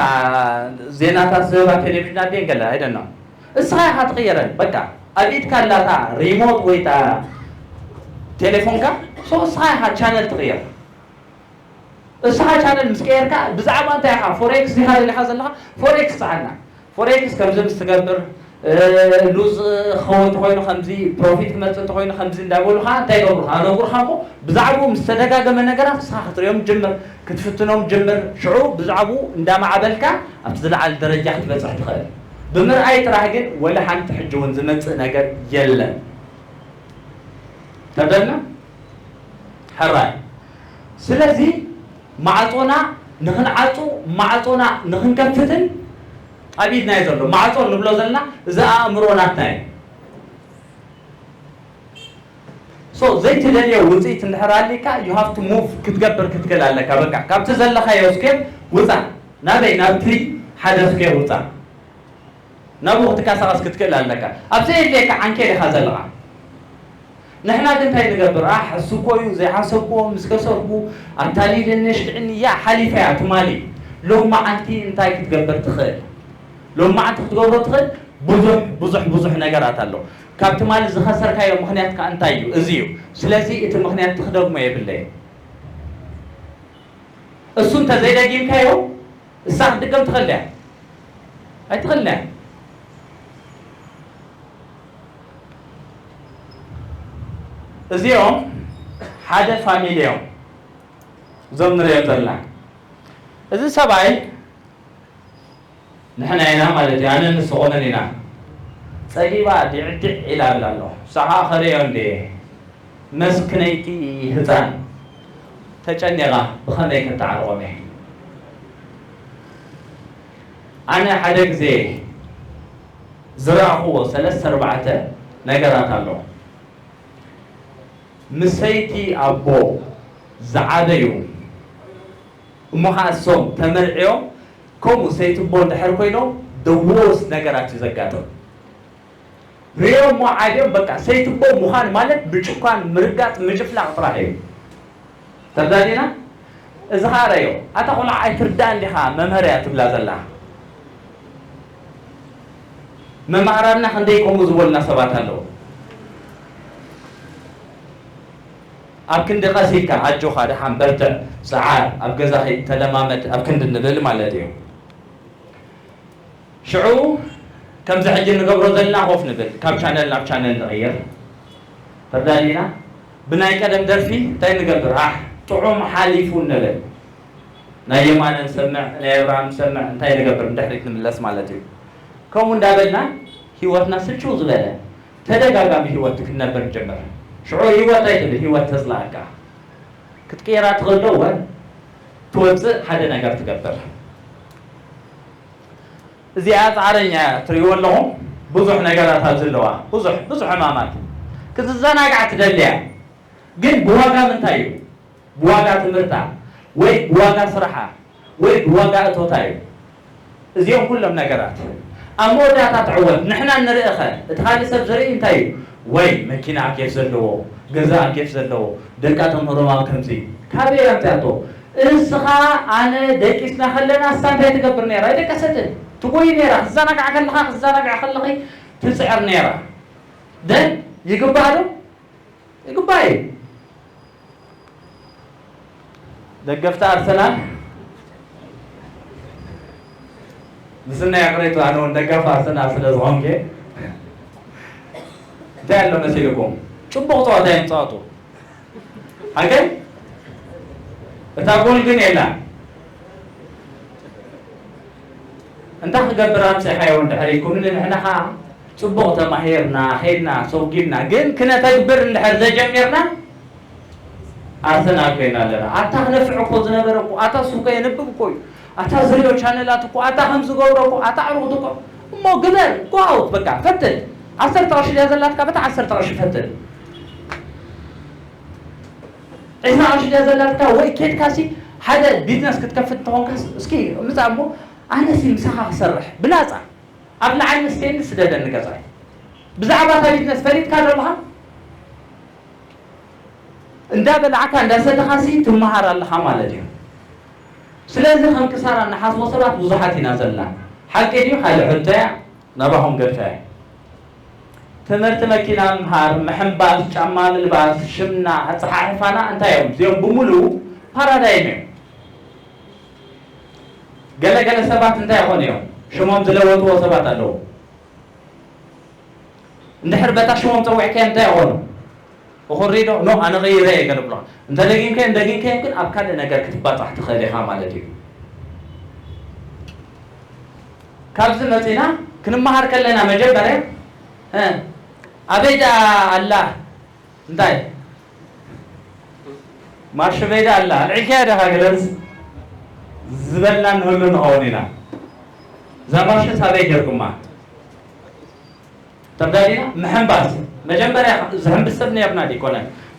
ዜናታት ዝህባ ቴሌቪዥን ኣድየን ገለ ኣይደና። እስኻ ኢኻ ትቕየረን። በቃ፣ ኣብ ኢድካ ኣላታ ሪሞት ወይ እታ ቴሌፎንካ። ሶ እስኻ ኢኻ ቻነል ትቕየር። እስኻ ቻነል ምስ ቀየርካ ብዛዕባ እንታይ ኢኻ ፎሬክስ ዲኻ ደሊኻ ዘለኻ? ፎሬክስ ጸዓና። ፎሬክስ ከምዚ ምስ ትገብር፣ እ፣ ሉዝ ክኸውን እንተኾይኑ ከምዚ፣ ፕሮፊት ክመጽእ እንተኾይኑ ከምዚ እንዳበሉኻ እንታይ ይገብሩኻ? ኣነግሩኻ እሞ ብዛዕባኡ ምስ ተደጋገመ ነገራት እስኻ ክትሪኦም ጅምር፣ ክትፍትኖም ጅምር። ሽዑ ብዛዕባኡ እንዳማዕበልካ ኣብቲ ዝለዓለ ደረጃ ክትበጽሕ ትኽእል። ብምርኣይ ጥራሕ ግን ወላ ሓንቲ ሕጂ እውን ዝመጽእ ነገር የለን። ተደልና? ሕራይ። ስለዚ ማዕጾና ንኽንዓጹ፣ ማዕጾና ንኽንከፍትን ኣብ ኢድና እዩ ዘሎ። ማዕጾ ንብሎ ዘለና እዚ ኣእምሮ ናትና እዩ። ሶ ዘይትደልዮ ውጽኢት እንድሕር ኣሊካ፣ you have to move፣ ክትገብር ክትክእል ኣለካ። በቃ ካብቲ ዘለኻዮ ስኬር ውጻእ። ናበይ? ናብ ትሪ ሓደ ስኬር ውጻእ። ናብኡ ክትንቀሳቐስ ክትክእል ኣለካ። ኣብ ዘየድልየካ ዓንኬል ኢኻ ዘለኻ። ንሕና ግን እንታይ ንገብር? ኣሕ፣ እሱ እኮ እዩ ዘይሓሰብኩዎ፣ ምስ ከሰርኩ ኣታሊልኒ፣ ሽጥዕኒ፣ ያ ሓሊፋ እያ ትማሊ። ሎም መዓልቲ እንታይ ክትገብር ትኽእል? ሎም መዓልቲ ክትገብሮ ትኽእል ብዙሕ፣ ብዙሕ፣ ብዙሕ ነገራት ኣሎ። ካብ ትማሊ ዝኸሰርካዮ ምኽንያት ከኣ እንታይ እዩ? እዚ እዩ። ስለዚ እቲ ምኽንያት ክትደግሞ የብለይ። እሱ እንተ ዘይደጊምካዮ፣ እሳ ክትድገም ትኽእል ድያ? ኣይትኽእልን እያ። እዚኦም ሓደ ፋሚሊ እዮም። እዞም ንሪኦም ዘለና። እዚ ሰብኣይ ንሕና ኢና ማለት እዩ። ኣነ ንስኹምን ኢና። ጸጊባ ዲዕዲዕ ኢላ ኣላ ኣሎ። ንሳ ኸኣ ከርእዮ እንድየ። መስክነይቲ ህጻን ተጨኒቓ ብኸመይ ከተዓርቖም እየ? ኣነ ሓደ ግዜ ዝረኣኽዎ ሰለስተ ኣርባዕተ ነገራት ኣሎ። ምስ ሰይቲ ኣቦ ዝዓበዩ እሞ ኸኣ እሶም ተመርዕዮም ከምኡ ሰይቲ ኣቦ እንድሕር ኮይኖም the worst ነገራት እዩ ዘጋጥም። ርእዮም እሞ ዓብዮም በቃ ሰይቲ ኣቦ ምዃን ማለት ምጭኳን፣ ምርጋጥ፣ ምጭፍላቕ ጥራሕ እዩ። ተርዳዲና? እዚ ኸኣ ረዮ። ኣታ ቖልዓ ኣይትርዳእን ዲኻ መምህር እያ ትብላ ዘላ። መማህራንና ክንደይ ከምኡ ዝበሉና ሰባት ኣለዉ። ኣብ ክንዲ ቀስ ኢልካ ኣጆኻ ደሓን በርትዕ፣ ጸዓር፣ ኣብ ገዛ ኸይድ ተለማመድ፣ ኣብ ክንዲ ንብል ማለት እዩ። ሽዑ ከምዚ ሕጂ ንገብሮ ዘለና ኮፍ ንብል፣ ካብ ቻነል ናብ ቻነል ንቕይር። ተርዳዲና? ብናይ ቀደም ደርፊ እንታይ ንገብር? ኣሕ፣ ጥዑም ሓሊፉ ንብል። ናይ የማነ ንሰምዕ፣ ናይ ኣብርሃም ንሰምዕ፣ እንታይ ንገብር? ንድሕሪት ንምለስ ማለት እዩ። ከምኡ እንዳበልና ህይወትና ስልችው ዝበለ ተደጋጋሚ ህይወት ክንነብር ንጀምር። ሽዑ ህይወት ኣይትብል፣ ህይወት ተጽልኣካ። ክትቅየራ ትኽእል ዶ? ወ-፣ ትወጽእ ሓደ ነገር ትገብር። እዚኣ ጻዕረኛ እያ ትርእይዎ ኣለኹም። ብዙሕ ነገራት ኣብዚ ኣለዋ። ብዙሕ፣ ብዙሕ ዕማማት። ክትዘናጋዕ ትደሊ እያ። ግን ብዋጋ ምንታይ እዩ? ብዋጋ ትምህርታ፣ ወይ ብዋጋ ስራሓ፣ ወይ ብዋጋ እቶታ እዩ። እዚኦም ኩሎም ነገራት። ኣብ መወዳእታ ትዕወት። ንሕና እንርእኸ፣ እቲ ካልእ ሰብ ዝርኢ እንታይ እዩ? ወይ መኪና ኣኬፍ ዘለዎ፣ ገዛ ኣኬፍ ዘለዎ፣ ደቃ ተምህሮም ኣብ ከምዚ። ካበይ ኣምጺኣቶ? እስኻ ኣነ ደቂስና ከለና እሳ እንታይ ትገብር ነይራ? ኣይደቀሰትን። ትጎይ ነይራ። ክዘናጋዕ ከለኻ፣ ክዘናጋዕ ከለኺ ትጽዕር ነይራ። ደን ይግባእ ዶ? ይግባእ እዩ። ደገፍቲ ኣርሰናል፣ ምስናይ ኣኽረይቱ ኣነ እውን ደጋፊ ኣርሰናል ስለ ዝኾንኩ፣ እንታይ ኣሎ መሲልኩም? ጽቡቕ ጸዋታ እዮም ጸዋቱ። ሓቀይ? እታ ጎል ግን የላን። እንታይ ክገብር ኣምጺእካዮ እንድሕር ኢልኩምኒ፣ ንሕና ኸኣ ጽቡቕ ተማሂርና፣ ኸይድና፣ ሰጒምና፣ ግን ክነተግብር እንድሕር ዘጀሚርና፣ ኣርሰናል ኮይና ኣለና። ኣታ ክነፍዕ እኮ ዝነበረ እኮ፣ ኣታ እሱ እኮ የንብብ እኮ እዩ፣ ኣታ ዝሪኦ ቻነላት እኮ፣ ኣታ ከም ዝገብሮ እኮ፣ ኣታ ኣዕሩኽቲ እኮ። እሞ ግበር፣ go out በቃ፣ ፈትን። ዓሰርተ ቅርሺ ድያ ዘላትካ፣ በታ ዓሰርተ ቅርሺ ፈትን። ዒስራ ቅርሺ ድያ ዘላትካ፣ ወይ ኬድካሲ ሓደ ቢዝነስ ክትከፍት እንተኾንካስ፣ እስኪ ምጻእ እሞ፣ ኣነሲ ምሳኻ ክሰርሕ፣ ብናጻ። ኣብ ላዕሊ ንስቴኒ ስደደኒ ገዛይ። ብዛዕባ እታ ቢዝነስ ፈሊጥካ ዶ ኣለኻ? እንዳ በላዕካ እንዳ ሰተኻሲ ትመሃር ኣለኻ ማለት እዩ። ስለዚ ከም ክሳራ እንሓስቦ ሰባት ብዙሓት ኢና ዘለና። ሓቂ ድዩ? ካልእ ሕቶ እያ፣ ናባኹም ገድፈያ። ትምህርቲ መኪና ምምሃር፣ ምሕንባስ፣ ጫማ ምልባስ፣ ሽምና፣ ኣጸሓሕፋና እንታይ እዮም? እዚኦም ብምሉኡ ፓራዳይም እዮም። ገለ ገለ ሰባት እንታይ ይኾኑ እዮም? ሽሞም ዝለወጥዎ ሰባት ኣለዉ። እንድሕር በታ ሽሞም ጸዊዕካዮም እንታይ ይኾኑ? እኹሪ ዶ? ኖ፣ ኣነ ቐይረ እየ ገለ ብሎ። እንተ ደጊምካዮም፣ ደጊምካዮም ግን ኣብ ካልእ ነገር ክትባጻሕ ትኽእል ኢኻ ማለት እዩ። ካብዚ መጺና ክንመሃር ከለና መጀመርያ፣ እ፣ ኣበይ ደኣ ኣላ? እንታይ? ማርሽ በይዳ ኣላ፣ ኣልዒልካያ ዲኻ ግለጽ ዝበልና ንህሉ ንኸውን ኢና። እዛ ማርሽስ ኣበይ ጌርኩማ? ተርዳዲና? ምሕንባስ። መጀመርያ ዝሕንብስ ሰብ ነይርና ዲኮነ?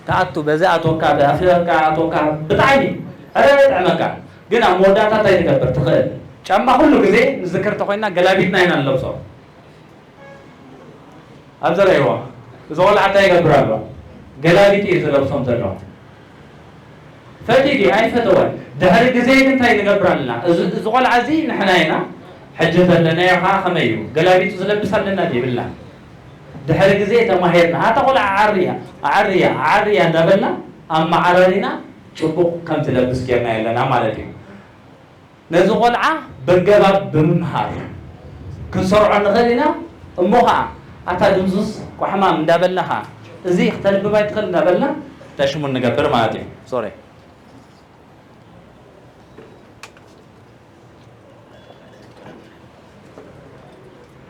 ትኣቱ፣ በዚ ኣቶካ፣ ብኣፍካ ኣቶካ፣ ብጣዕሚ። ኣረ ጥዕመካ። ግን ኣብ መወዳእታ እንታይ ትገብር ትኽእል? ጫማ ኩሉ ግዜ ንዝክር ተኾይና ገላቢጥና ኢና ንለብሶ። ኣብ ዘርእይዎ፣ እዚ ቆልዓ እንታይ ይገብር ኣሎ? ገላቢጡ እዩ ዝለብሶም ዘሎ። ፈትዩ ድዩ? ኣይፈተወን። ድሕሪ ግዜ ግን እንታይ ንገብር ኣለና? እዚ፣ እዚ ቆልዓ እዚ ንሕና ኢና። ሕጂ ዘለናዮ ኸዓ ከመይ እዩ? ገላቢጡ ዝለብስ ኣለና ድዩ? የብልና። ድሕሪ ግዜ ተማሂርና፣ ኣታ ቆልዓ ኣዓርያ፣ ኣዓርያ፣ ኣዓርያ እንዳበልና ኣመዓራሪና ጽቡቕ ከም ትለብስ ጌርና ኣለና ማለት እዩ። ነዚ ቆልዓ በገባብ ብምምሃር ክንሰርዖ ንኽእል ኢና። እሞ ኸዓ ኣታ ድምዙዝ ቋሕማም እንዳበልናኻ እዚ ክተንብብ ኣይትኽእል እንዳበልና ተሽሙ ንገብር ማለት እዩ። ሶሪ።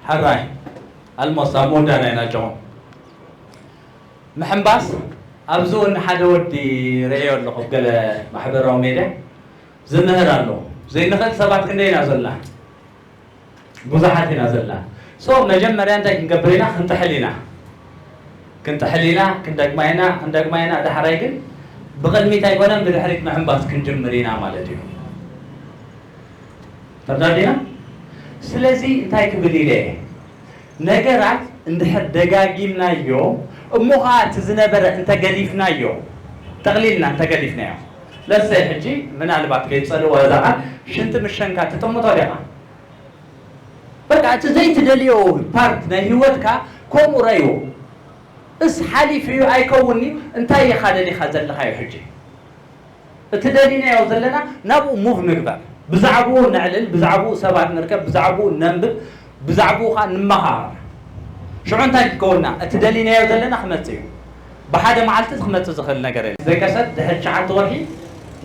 ሕራይ ኣልሞስ ኣብ መወዳእታ ኢና ጨው ምሕንባስ። ኣብዚ እውን ሓደ ወዲ ርእዮ ኣለኹ ኣብ ገለ ማሕበራዊ ሜድያ ዝምህር ኣሎ። ዘይንኽእል ሰባት ክንደይ ኢና ዘለና? ብዙሓት ኢና ዘለና። ሶ መጀመርያ እንታይ ክንገብር ኢና? ክንጥሕል ኢና። ክንጥሕል ኢና፣ ክንደግማ ኢና፣ ክንደግማ ኢና። ዳሕራይ ግን ብቕድሚት ኣይኮነን ብድሕሪት ምሕንባስ ክንጅምር ኢና ማለት እዩ። ተረዳዲና? ስለዚ እንታይ ክብል ኢለ እየ? ነገራት እንድሕር ደጋጊምናዮ፣ እሞ ኸዓ እቲ ዝነበረ እንተገዲፍናዮ፣ ጠቕሊልና እንተገዲፍናዮ፣ ለሰ ሕጂ ምናልባት ከይጸልዋ እዛ ቃል ሽንቲ ምሸንካ ትጥምቶ ዲኻ? በቃ እቲ ዘይትደልዮ ፓርት ናይ ህይወትካ ከምኡ ረእይዎ። እስ ሓሊፉ እዩ ኣይከውን እዩ፣ እንታይ ኢኻ ደሊኻ ዘለኻዮ ሕጂ? እቲ ደሊናዮ ዘለና ናብኡ ሙቭ ንግበር። ብዛዕባኡ ነዕልል፣ ብዛዕባኡ ሰባት ንርከብ፣ ብዛዕባኡ ነንብብ፣ ብዛዕባኡ ኸዓ ንመኻኸር። ሽዑ እንታይ ክትከውንና? እቲ ደሊናዮ ዘለና ክመጽእ እዩ። ብሓደ መዓልቲ ክመጽእ ዝኽእል ነገር የለን። ዘይቀሰት ድሕሪ ትሽዓተ ወርሒ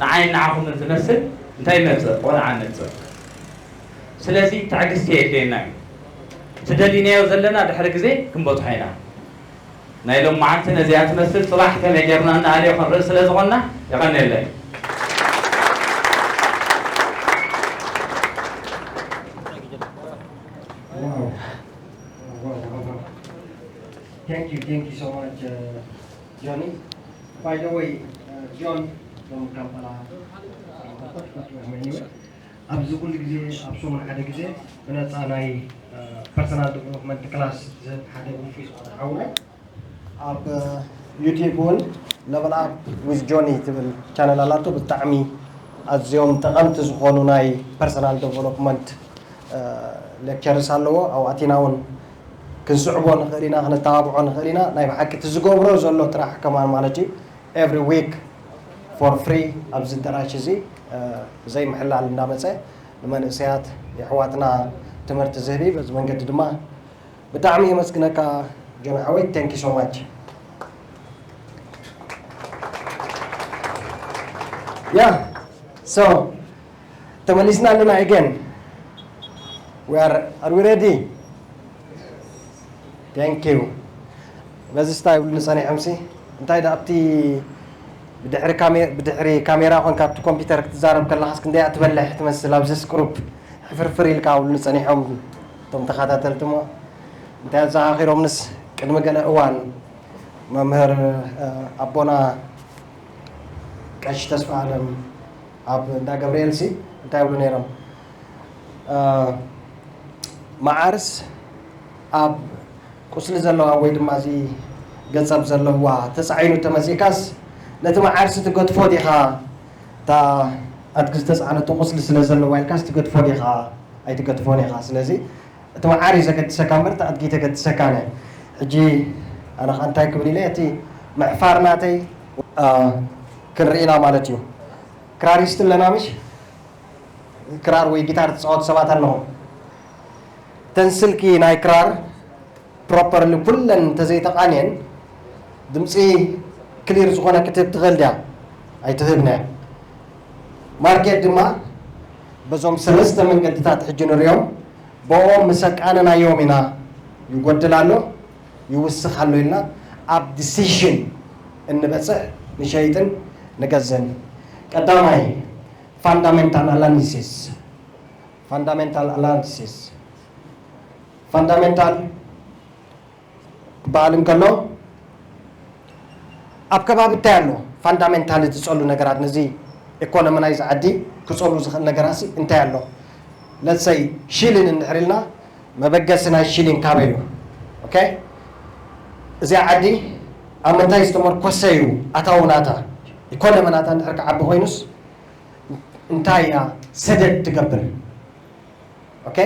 ንዓይን ንዓኹምን ዝመስል እንታይ ይመጽእ? ቆልዓ ይመጽእ። ስለዚ ትዕግስቲ የድልየና እዩ። እቲ ደሊናዮ ዘለና ድሕሪ ግዜ ክንበጽሖ ኢና። ናይ ሎመዓንቲ ነዚኣ ትመስል፣ ጽባሕ ከመይ ጌርና እንኣልዮ ክንርኢ ስለ ዝኾንና፣ የቐንየለይ። Thank you, thank you so much, uh, Johnny. By the way, uh, John from Kampala. Anyway, ኣብዚ ኩሉ ግዜ ኣብ ሰሙን ሓደ ግዜ ብነፃ ናይ ፐርሰናል ዴቨሎፕመንት ክላስ ዝህብ ሓደ ውፉይ ዝኾነ ሓውና ኣብ ዩቲዩብ እውን ለቨል ኣፕ ዊዝ ጆኒ ትብል ቻነል ኣላቶ። ብጣዕሚ ኣዝዮም ጠቐምቲ ዝኾኑ ናይ ፐርሰናል ዴቨሎፕመንት ሌክቸርስ ኣለዎ። ኣብኡ ኣቲና እውን ክንስዕቦ ንኽእል ኢና፣ ክነተባብዖ ንኽእል ኢና። ናይ ብሓቂ እቲ ዝገብሮ ዘሎ ጥራሕ ከማን ማለት እዩ ኤቭሪ ዊክ ፎር ፍሪ ኣብዚ ኣዳራሽ እዚ ብዘይ ምሕላል እንዳመፀ ንመንእሰያት የሕዋትና ትምህርቲ ዝህብ እዩ። በዚ መንገዲ ድማ ብጣዕሚ የመስግነካ ጆን ሓወይ። Thank you so much. Yeah, so ተመሊስና ኣለና again. We are, are we ready? Thank you. በዚ ስታይ ይብሉ ጸኒሖምሲ እንታይ ዳ ኣብቲ ብድሕሪ ካሜ- ብድሕሪ ካሜራ ኮንካ ኣብቲ ኮምፒውተር ክትዛረብ ከለኻስ ክንደይ ትበልሕ ትመስል ኣብዚ ስክሩፕ ሕፍርፍር ኢልካ ይብሉ ጸኒሖም እቶም ተኸታተልቲ እሞ እንታይ ኣዘኻኺሮምንስ ቅድሚ ገለ እዋን መምህር ኣቦና ቀሺ ተስፋ ኣለም ኣብ እንዳ ገብርኤል ሲ እንታይ ይብሉ ነይሮም? መዓርስ ኣብ ቁስሊ ዘለዋ ወይ ድማ እዚ ገፀብ ዘለዋ ተፃዒኑ ተመፂእካስ ነቲ መዓርሲ ትገድፎ ዲኻ? እታ ኣድጊ ዝተፃዕነቶ ቁስሊ ስለ ዘለዋ ኢልካስ ትገድፎ ዲኻ? ኣይትገድፎን ኢኻ። ስለዚ እቲ መዓር እዩ ዘገድሰካ እምበር እቲ ኣድጊ ተገድሰካ ነ ሕጂ ኣነ ኸ እንታይ ክብል ኢለ እቲ ምሕፋር ናተይ ክንርኢና ማለት እዩ። ክራሪስት ኣለና ምሽ ክራር ወይ ጊታር ትፃወት ሰባት ኣለኹም። ተን ስልኪ ናይ ክራር ፕሮፐርሊ ኩለን እንተዘይተቓንየን ድምፂ ክሊር ዝኾነ ክትህብ ትኽእል ድያ? ኣይትህብን እያ። ማርኬት ድማ በዞም ሰለስተ መንገድታት ሕጂ ንሪኦም ብኦም ምስ ኣቃነናዮም ኢና ይጎድል ኣሎ ይውስኽ ኣሎ ኢልና ኣብ ዲሲሽን እንበፅሕ ንሸይጥን ንገዝእን። ቀዳማይ ፋንዳሜንታል ኣናሊሲስ ፋንዳሜንታል ኣናሊሲስ ፋንዳሜንታል ክበሃል እንከሎ ኣብ ከባቢ እንታይ ኣሎ ፋንዳሜንታል ዝፀሉ ነገራት ነዚ ኢኮኖሚ ናይዚ ዓዲ ክፀሉ ዝኽእል ነገራት እንታይ ኣሎ? ለትሰይ ሽሊን እንድሕር ኢልና መበገሲ ናይ ሽሊን ካበይ እዩ? ኦኬ እዚኣ ዓዲ ኣብ ምንታይ ዝተመርኮሰ እዩ ኣታዊ ናታ ኢኮኖሚ ናታ እንድሕር ክዓቢ ኮይኑስ እንታይ እያ ሰደድ ትገብር? ኦኬ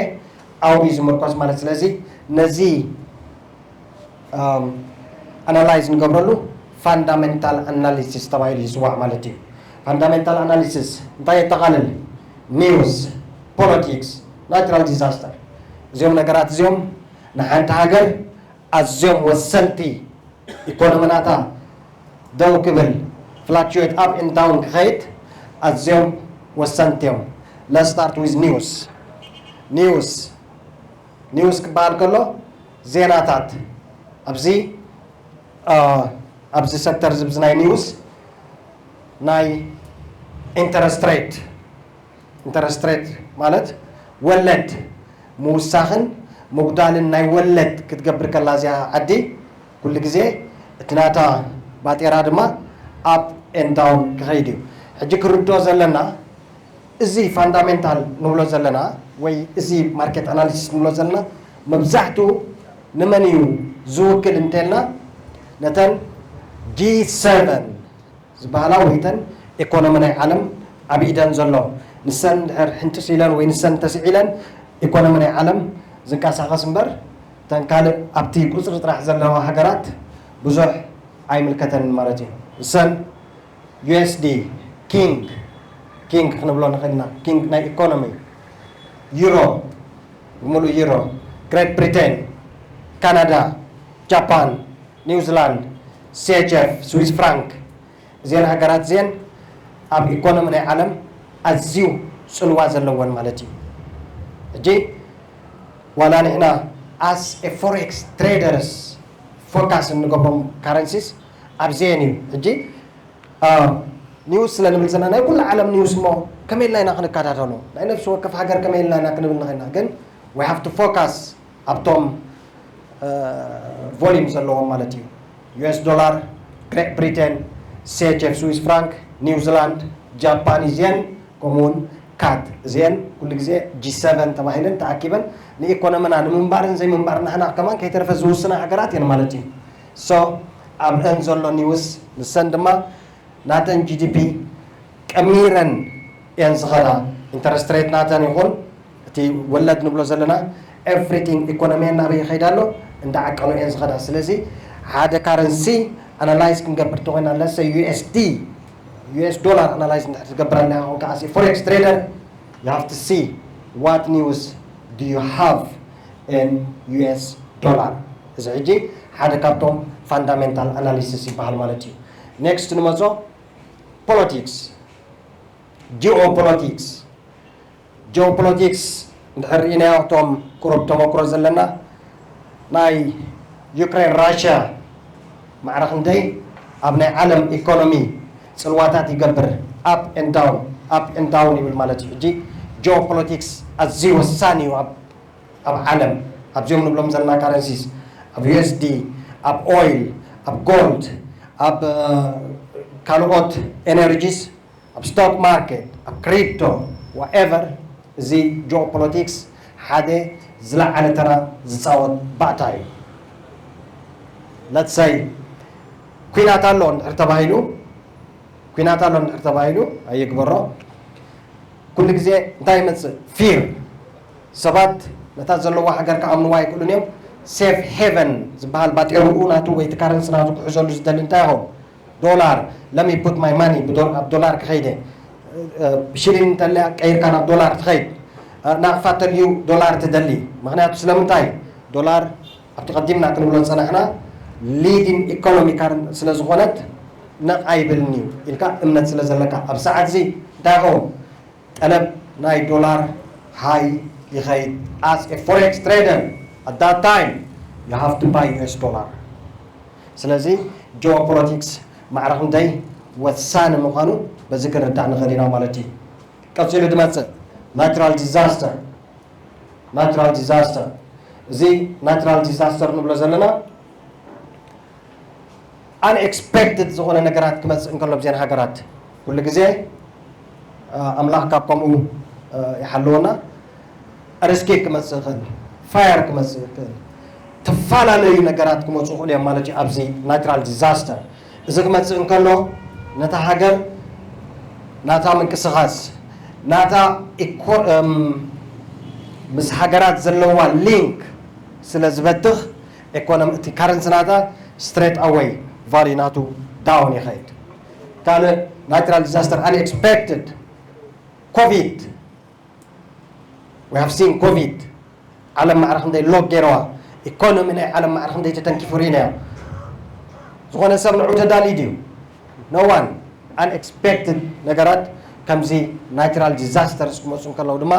ኣብኡ እዩ ዝምርኮስ ማለት ስለዚ ነዚ ኣናላይዝ ንገብረሉ ፋንዳሜንታል ኣናሊሲስ ተባሂሉ ይፅዋዕ ማለት እዩ። ፋንዳሜንታል ኣናሊሲስ እንታይ የጠቓልል? ኒውስ፣ ፖለቲክስ፣ ናቹራል ዲዛስተር እዚኦም ነገራት እዚኦም ንሓንቲ ሃገር ኣዝዮም ወሰንቲ ኢኮኖሚ ናታ ደው ክብል ፍላክቹዌት ኣፕ ኤንድ ዳውን ክኸይድ ኣዝዮም ወሰንቲ እዮም። Let's start with news. ኒውስ ኒውስ ክበሃል ከሎ ዜናታት ኣብዚ ኣብዚ ሰክተር ዝብዚ ናይ ኒውስ ናይ ኢንተረስት ሬት ኢንተረስት ሬት ማለት ወለድ ምውሳኽን ምጉዳልን ናይ ወለድ ክትገብር ከላ እዚኣ ዓዲ ኩሉ ግዜ እቲ ናታ ባጤራ ድማ ኣፕ ኤንድ ዳውን ክኸይድ እዩ። ሕጂ ክርድኦ ዘለና እዚ ፋንዳሜንታል ንብሎ ዘለና ወይ እዚ ማርኬት ኣናሊሲስ ንብሎ ዘለና መብዛሕትኡ ንመን እዩ ዝውክል እንተልና ነተን ጂ ሰቨን ዝበሃላ ወይተን ኢኮኖሚ ናይ ዓለም ኣብ ኢደን ዘሎ ንሰን ድሕር ሕንጥስ ኢለን ወይ ንሰን ተስዒለን ኢኮኖሚ ናይ ዓለም ዝንቀሳቐስ እምበር እተን ካልእ ኣብቲ ቁፅሪ ጥራሕ ዘለዋ ሃገራት ብዙሕ ኣይምልከተንን ማለት እዩ። ንሰን ዩ ኤስ ዲ ኪንግ ኪንግ ክንብሎ ንኽእል ኢና። ኪንግ ናይ ኢኮኖሚ ዩሮ ብምሉእ ዩሮ፣ ግሬት ብሪቴን፣ ካናዳ፣ ጃፓን፣ ኒውዚላንድ፣ ሲ ኤች ኤፍ፣ ስዊስ ፍራንክ እዚአን ሃገራት እዚአን ኣብ ኢኮኖሚ ናይ ዓለም ኣዝዩ ፅልዋ ዘለወን ማለት እዩ። ሕጂ ዋላ ንሕና ኣስ ፎሬክስ ትሬደርስ ፎካስ እንገብሮም ካረንሲስ ኣብዚአን እዩ። ሕጂ ኒውስ ስለ ንብል ዘለና ናይ ኩሉ ዓለም ኒውስ እሞ ከመይ ኢልና ኢና ክንከታተሎ? ናይ ነፍሲ ወከፍ ሃገር ከመይ ኢልና ኢና ክንብል ንኽእልና? ግን we have to focus ኣብቶም volume ዘለዎም ማለት እዩ። US dollar፣ Great Britain፣ CHF፣ Swiss franc፣ New Zealand፣ Japanese yen፣ ከምኡውን CAD። እዚአን ኩሉ ግዜ G seven ተባሂለን ተኣኪበን ንኢኮኖሚና ንምንባርን ዘይምንባር ናህና ከማን ከይተረፈ ዝውስና ሃገራት እየን ማለት እዩ። So ኣብአን ዘሎ news ንሰን ድማ ናተን GDP ቀሚረን እየን ዝኸዳ። Interest rate ናተን ይኹን እቲ ወለድ ንብሎ ዘለና everything፣ ኢኮኖሚየን ናበይ ይኸይድ ኣሎ እንዳዓቀኑ እየን ዝኸዳ። ስለዚ ሓደ currency analyze ክንገብር ተኾይና let's say USD US dollar analyze እንድሕር ትገብር ኣለኻ ኮንካ as a forex trader you have to see what news do you have in US dollar። እዚ ሕጂ ሓደ ካብቶም fundamental analysis ይበሃል ማለት እዩ። Next ንመጾ politics፣ geopolitics። Geopolitics እንድሕር ርኢናዮ እቶም ቁሩብ ተመክሮ ዘለና ናይ ዩክሬን ራሽያ ማዕረ ክንደይ ኣብ ናይ ዓለም ኢኮኖሚ ጽልዋታት ይገብር፣ up and down፣ up and down ይብል ማለት እዩ። ሕጂ geopolitics ኣዝዩ ወሳኒ እዩ ኣብ ኣብ ዓለም ኣብዚኦም ንብሎም ዘለና currencies፣ ኣብ USD፣ ኣብ oil፣ ኣብ gold፣ ኣብ ካልኦት energies፣ ኣብ stock market፣ ኣብ crypto፣ whatever። እዚ geopolitics ሓደ ዝለዓለ ተራ ዝፃወት ባእታ እዩ። Let's say ኩናት ኣሎ እንድሕር ተባሂሉ ኩናት ኣሎ እንድሕር ተባሂሉ ኣይግበሮ ኩሉ ግዜ እንታይ ይመፅእ? Fear። ሰባት ነታ ዘለዋ ሃገር ክኣምንዋ ኣይክእሉን እዮም። Safe haven ዝበሃል ባጤርኡ ናቱ ወይ እቲ currency ናቱ ክሕዘሉ ዝደሊ እንታይ ይኸውን? ዶላር። Let me put my money ኣብ ዶላር ክኸይደ ብሽሊን እንተለያ ቀይርካ ናብ ዶላር ትኸይድ። ናቕፋ ተልዩ ዶላር ትደሊ። ምክንያቱ ስለምንታይ? ዶላር ኣብቲ ቀዲምና ክንብሎ ዝፀናሕና leading economy ስለ ዝኾነት ነቕ ኣይብልን እዩ ኢልካ እምነት ስለ ዘለካ ኣብ ሰዓት እዚ እንታይ ይኸውን? ጠለብ ናይ ዶላር high ይኸይድ። As a forex trader at that time you have to buy US dollar። ስለዚ geopolitics ማዕረ ክንደይ ወሳኒ ምዃኑ በዚ ክንርዳእ ንኽእል ኢና ማለት እዩ። ቀፂሉ ዝመፅእ natural disaster፣ natural disaster። እዚ natural disaster ንብሎ ዘለና unexpected ዝኾነ ነገራት ክመፅእ እንከሎ ብዜን ሃገራት ኩሉ ግዜ ኣምላኽ ካብ ከምኡ ይሓልወና። Earthquake ክመፅእ ይኽእል፣ fire ክመፅእ ይኽእል፣ ተፈላለዩ ነገራት ክመፁ ይኽእሉ እዮም ማለት እዩ። ኣብዚ natural disaster እዚ ክመፅእ እንከሎ ነታ ሃገር ናታ ምንቅስቓስ ናታ ምስ ሃገራት ዘለዋ link ስለ ዝበትኽ economy እቲ currency ናታ straight away value ናቱ down ይኸይድ። ካልእ natural disaster unexpected COVID we have seen COVID ዓለም ማዕረ ክንደይ lock ገይረዋ economy ናይ ዓለም ማዕረ ክንደይ ተተንኪፉ ርኢናዮ። ዝኾነ ሰብ ንዑ ተዳልዩ ድዩ? No one። Unexpected ነገራት ከምዚ natural disasters ክመፁ እንከለዉ ድማ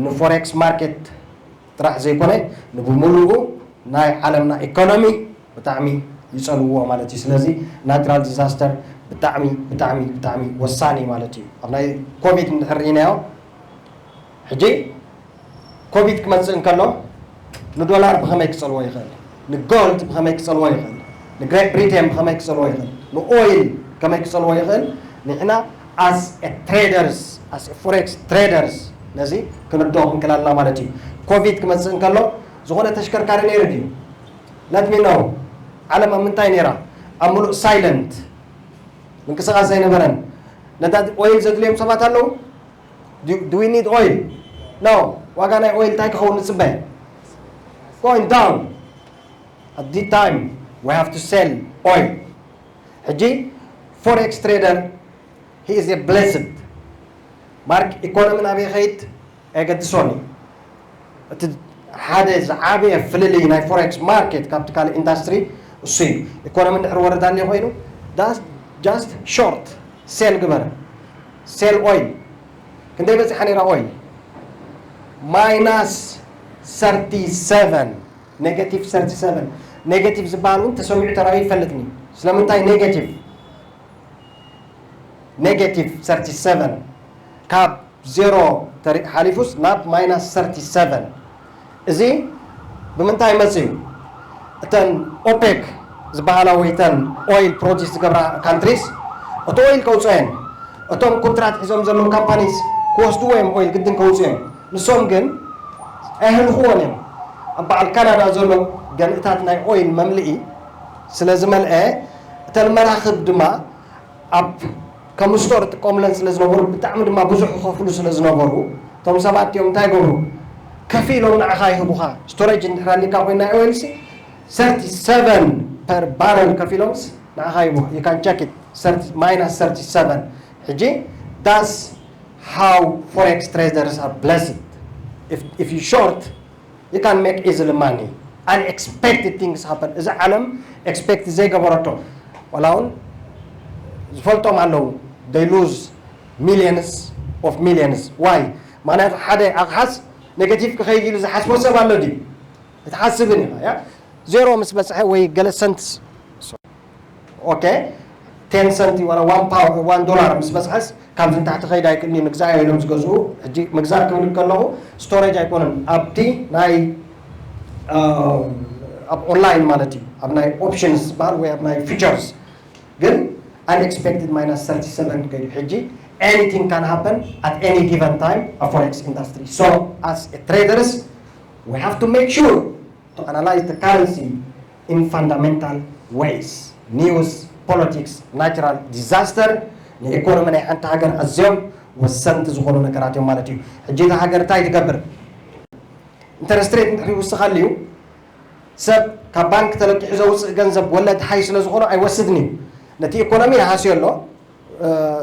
ን forex market ጥራሕ ዘይኮነ ንብምሉኡ ናይ ዓለምና economy ብጣዕሚ ይፀልውዎ ማለት እዩ። ስለዚ natural disaster ብጣዕሚ ብጣዕሚ ብጣዕሚ ወሳኒ ማለት እዩ። ኣብ ናይ COVID እንድሕር ርኢናዮ ሕጂ COVID ክመፅእ እንከሎ ንዶላር ብኸመይ ክፀልዎ ይኽእል? ንጎልድ ብኸመይ ክፀልዎ ይኽእል? ንግሬት ብሪቴን ብኸመይ ክፀልዎ ይኽእል? ንኦይል ከመይ ክፀልዎ ይኽእል? ንሕና as a traders as a forex traders ነዚ ክንርድኦ ክንክእል ኣለና ማለት እዩ። COVID ክመፅእ እንከሎ ዝኾነ ተሽከርካሪ ነይሩ ድዩ? Let me know። ዓለም ኣብ ምንታይ ነይራ? ኣብ ምሉእ silent ምንቅስቓስ ዘይነበረን። ነዳዲ ኦይል ዘድልዮም ሰባት ኣለዉ? Do, do we need oil? No። ዋጋ ናይ ኦይል እንታይ ክኸውን ንፅበ? Going down። At this time we have to sell oil። ሕጂ forex trader he is a blessed። ማርክ economy ናበይ ይኸይድ ኣየገድሶን እዩ። እቲ ሓደ ዝዓበየ ፍልልይ ናይ forex market ካብቲ ካልእ industry እሱ እዩ። Economy እንድሕር ወረድ ኣልዮ ኮይኑ just short sell ግበር። Sell oil። ክንደይ በፂሓ ነይራ ኦይል? Minus thirty seven፣ negative thirty seven። Negative ዝበሃል እውን ተሰሚዑ ተራእዩ ይፈልጥኒ። ስለምንታይ negative? Negative thirty seven ካብ ዜሮ ሓሊፉስ ናብ minus thirty seven። እዚ ብምንታይ መፅዩ? እተን ኦፔክ ዝበሃላ ወይ እተን ኦይል ፕሮዲስ ዝገብራ ካንትሪስ እቲ ኦይል ከውፅኦ እየን። እቶም ኮንትራት ሒዞም ዘለዉ ካምፓኒስ ክወስድዎ እዮም፣ ኦይል ግድን ከውፅኡ እዮም። ንሶም ግን ኣይህልኽዎን እዮም። ኣብ በዓል ካናዳ ዘሎ ገንእታት ናይ ኦይል መምልኢ ስለ ዝመልአ እተን መራኽብ ድማ ኣብ ከም ስቶር ጥቀሙለን ስለ ዝነበሩ ብጣዕሚ ድማ ብዙሕ ክኸፍሉ ስለ ዝነበሩ እቶም ሰባት እዮም እንታይ ገብሩ ከፊሎም ንዓኻ ይህቡኻ። ስቶሬጅ እንድሕር ኣሊካ ኮይና ኦይልሲ thirty seven per barrel ከፊሎምስ ንዓኻ ይቡ you can check it minus thirty seven። ሕጂ that's how forex traders are blessed. If, if you short you can make easily money. Unexpected things happen. እዚ ዓለም ኤክስፔክት ዘይገበረቶ ዋላ እውን ዝፈልጦም ኣለዉ they lose millions of millions. Why? ምክንያቱ ሓደ ኣቕሓስ ኔጋቲቭ ክኸይድ ኢሉ ዝሓስቦ ሰብ ኣሎ ድዩ? ክትሓስብን ኢኻ ያ ዜሮ ምስ በፅሐ ወይ ገለ ሰንትስ okay ten ሰንቲ ዋላ one pound one ዶላር ምስ በፅሐስ ካብዚ ንታሕቲ ከይድ ኣይክእልን እዩ ንግዛእ ኢሎም ዝገዝኡ። ሕጂ ምግዛእ ክብል ከለኹ ስቶሬጅ ኣይኮነን ኣብቲ ናይ ኣብ ኦንላይን ማለት እዩ ኣብ ናይ ኦፕሽንስ ዝበሃል ወይ ኣብ ናይ ፊቸርስ ግን unexpected minus thirty seven ከይዱ ሕጂ anything can happen at any given time a forex industry. So as a traders we have to make sure to analyze the currency in fundamental ways. News, politics, natural disaster ንኢኮኖሚ ናይ ሓንቲ ሃገር ኣዝዮም ወሰንቲ ዝኾኑ ነገራት እዮም ማለት እዩ። ሕጂ እታ ሃገር እንታይ ትገብር? ኢንተረስት ሬት እንድሕር ይውስኸሉ እዩ ሰብ ካብ ባንክ ተለቂሑ ዘውፅእ ገንዘብ ወለድ ሃይ ስለ ዝኾነ ኣይወስድን እዩ። ነቲ ኢኮኖሚ ይሃስዮ ኣሎ።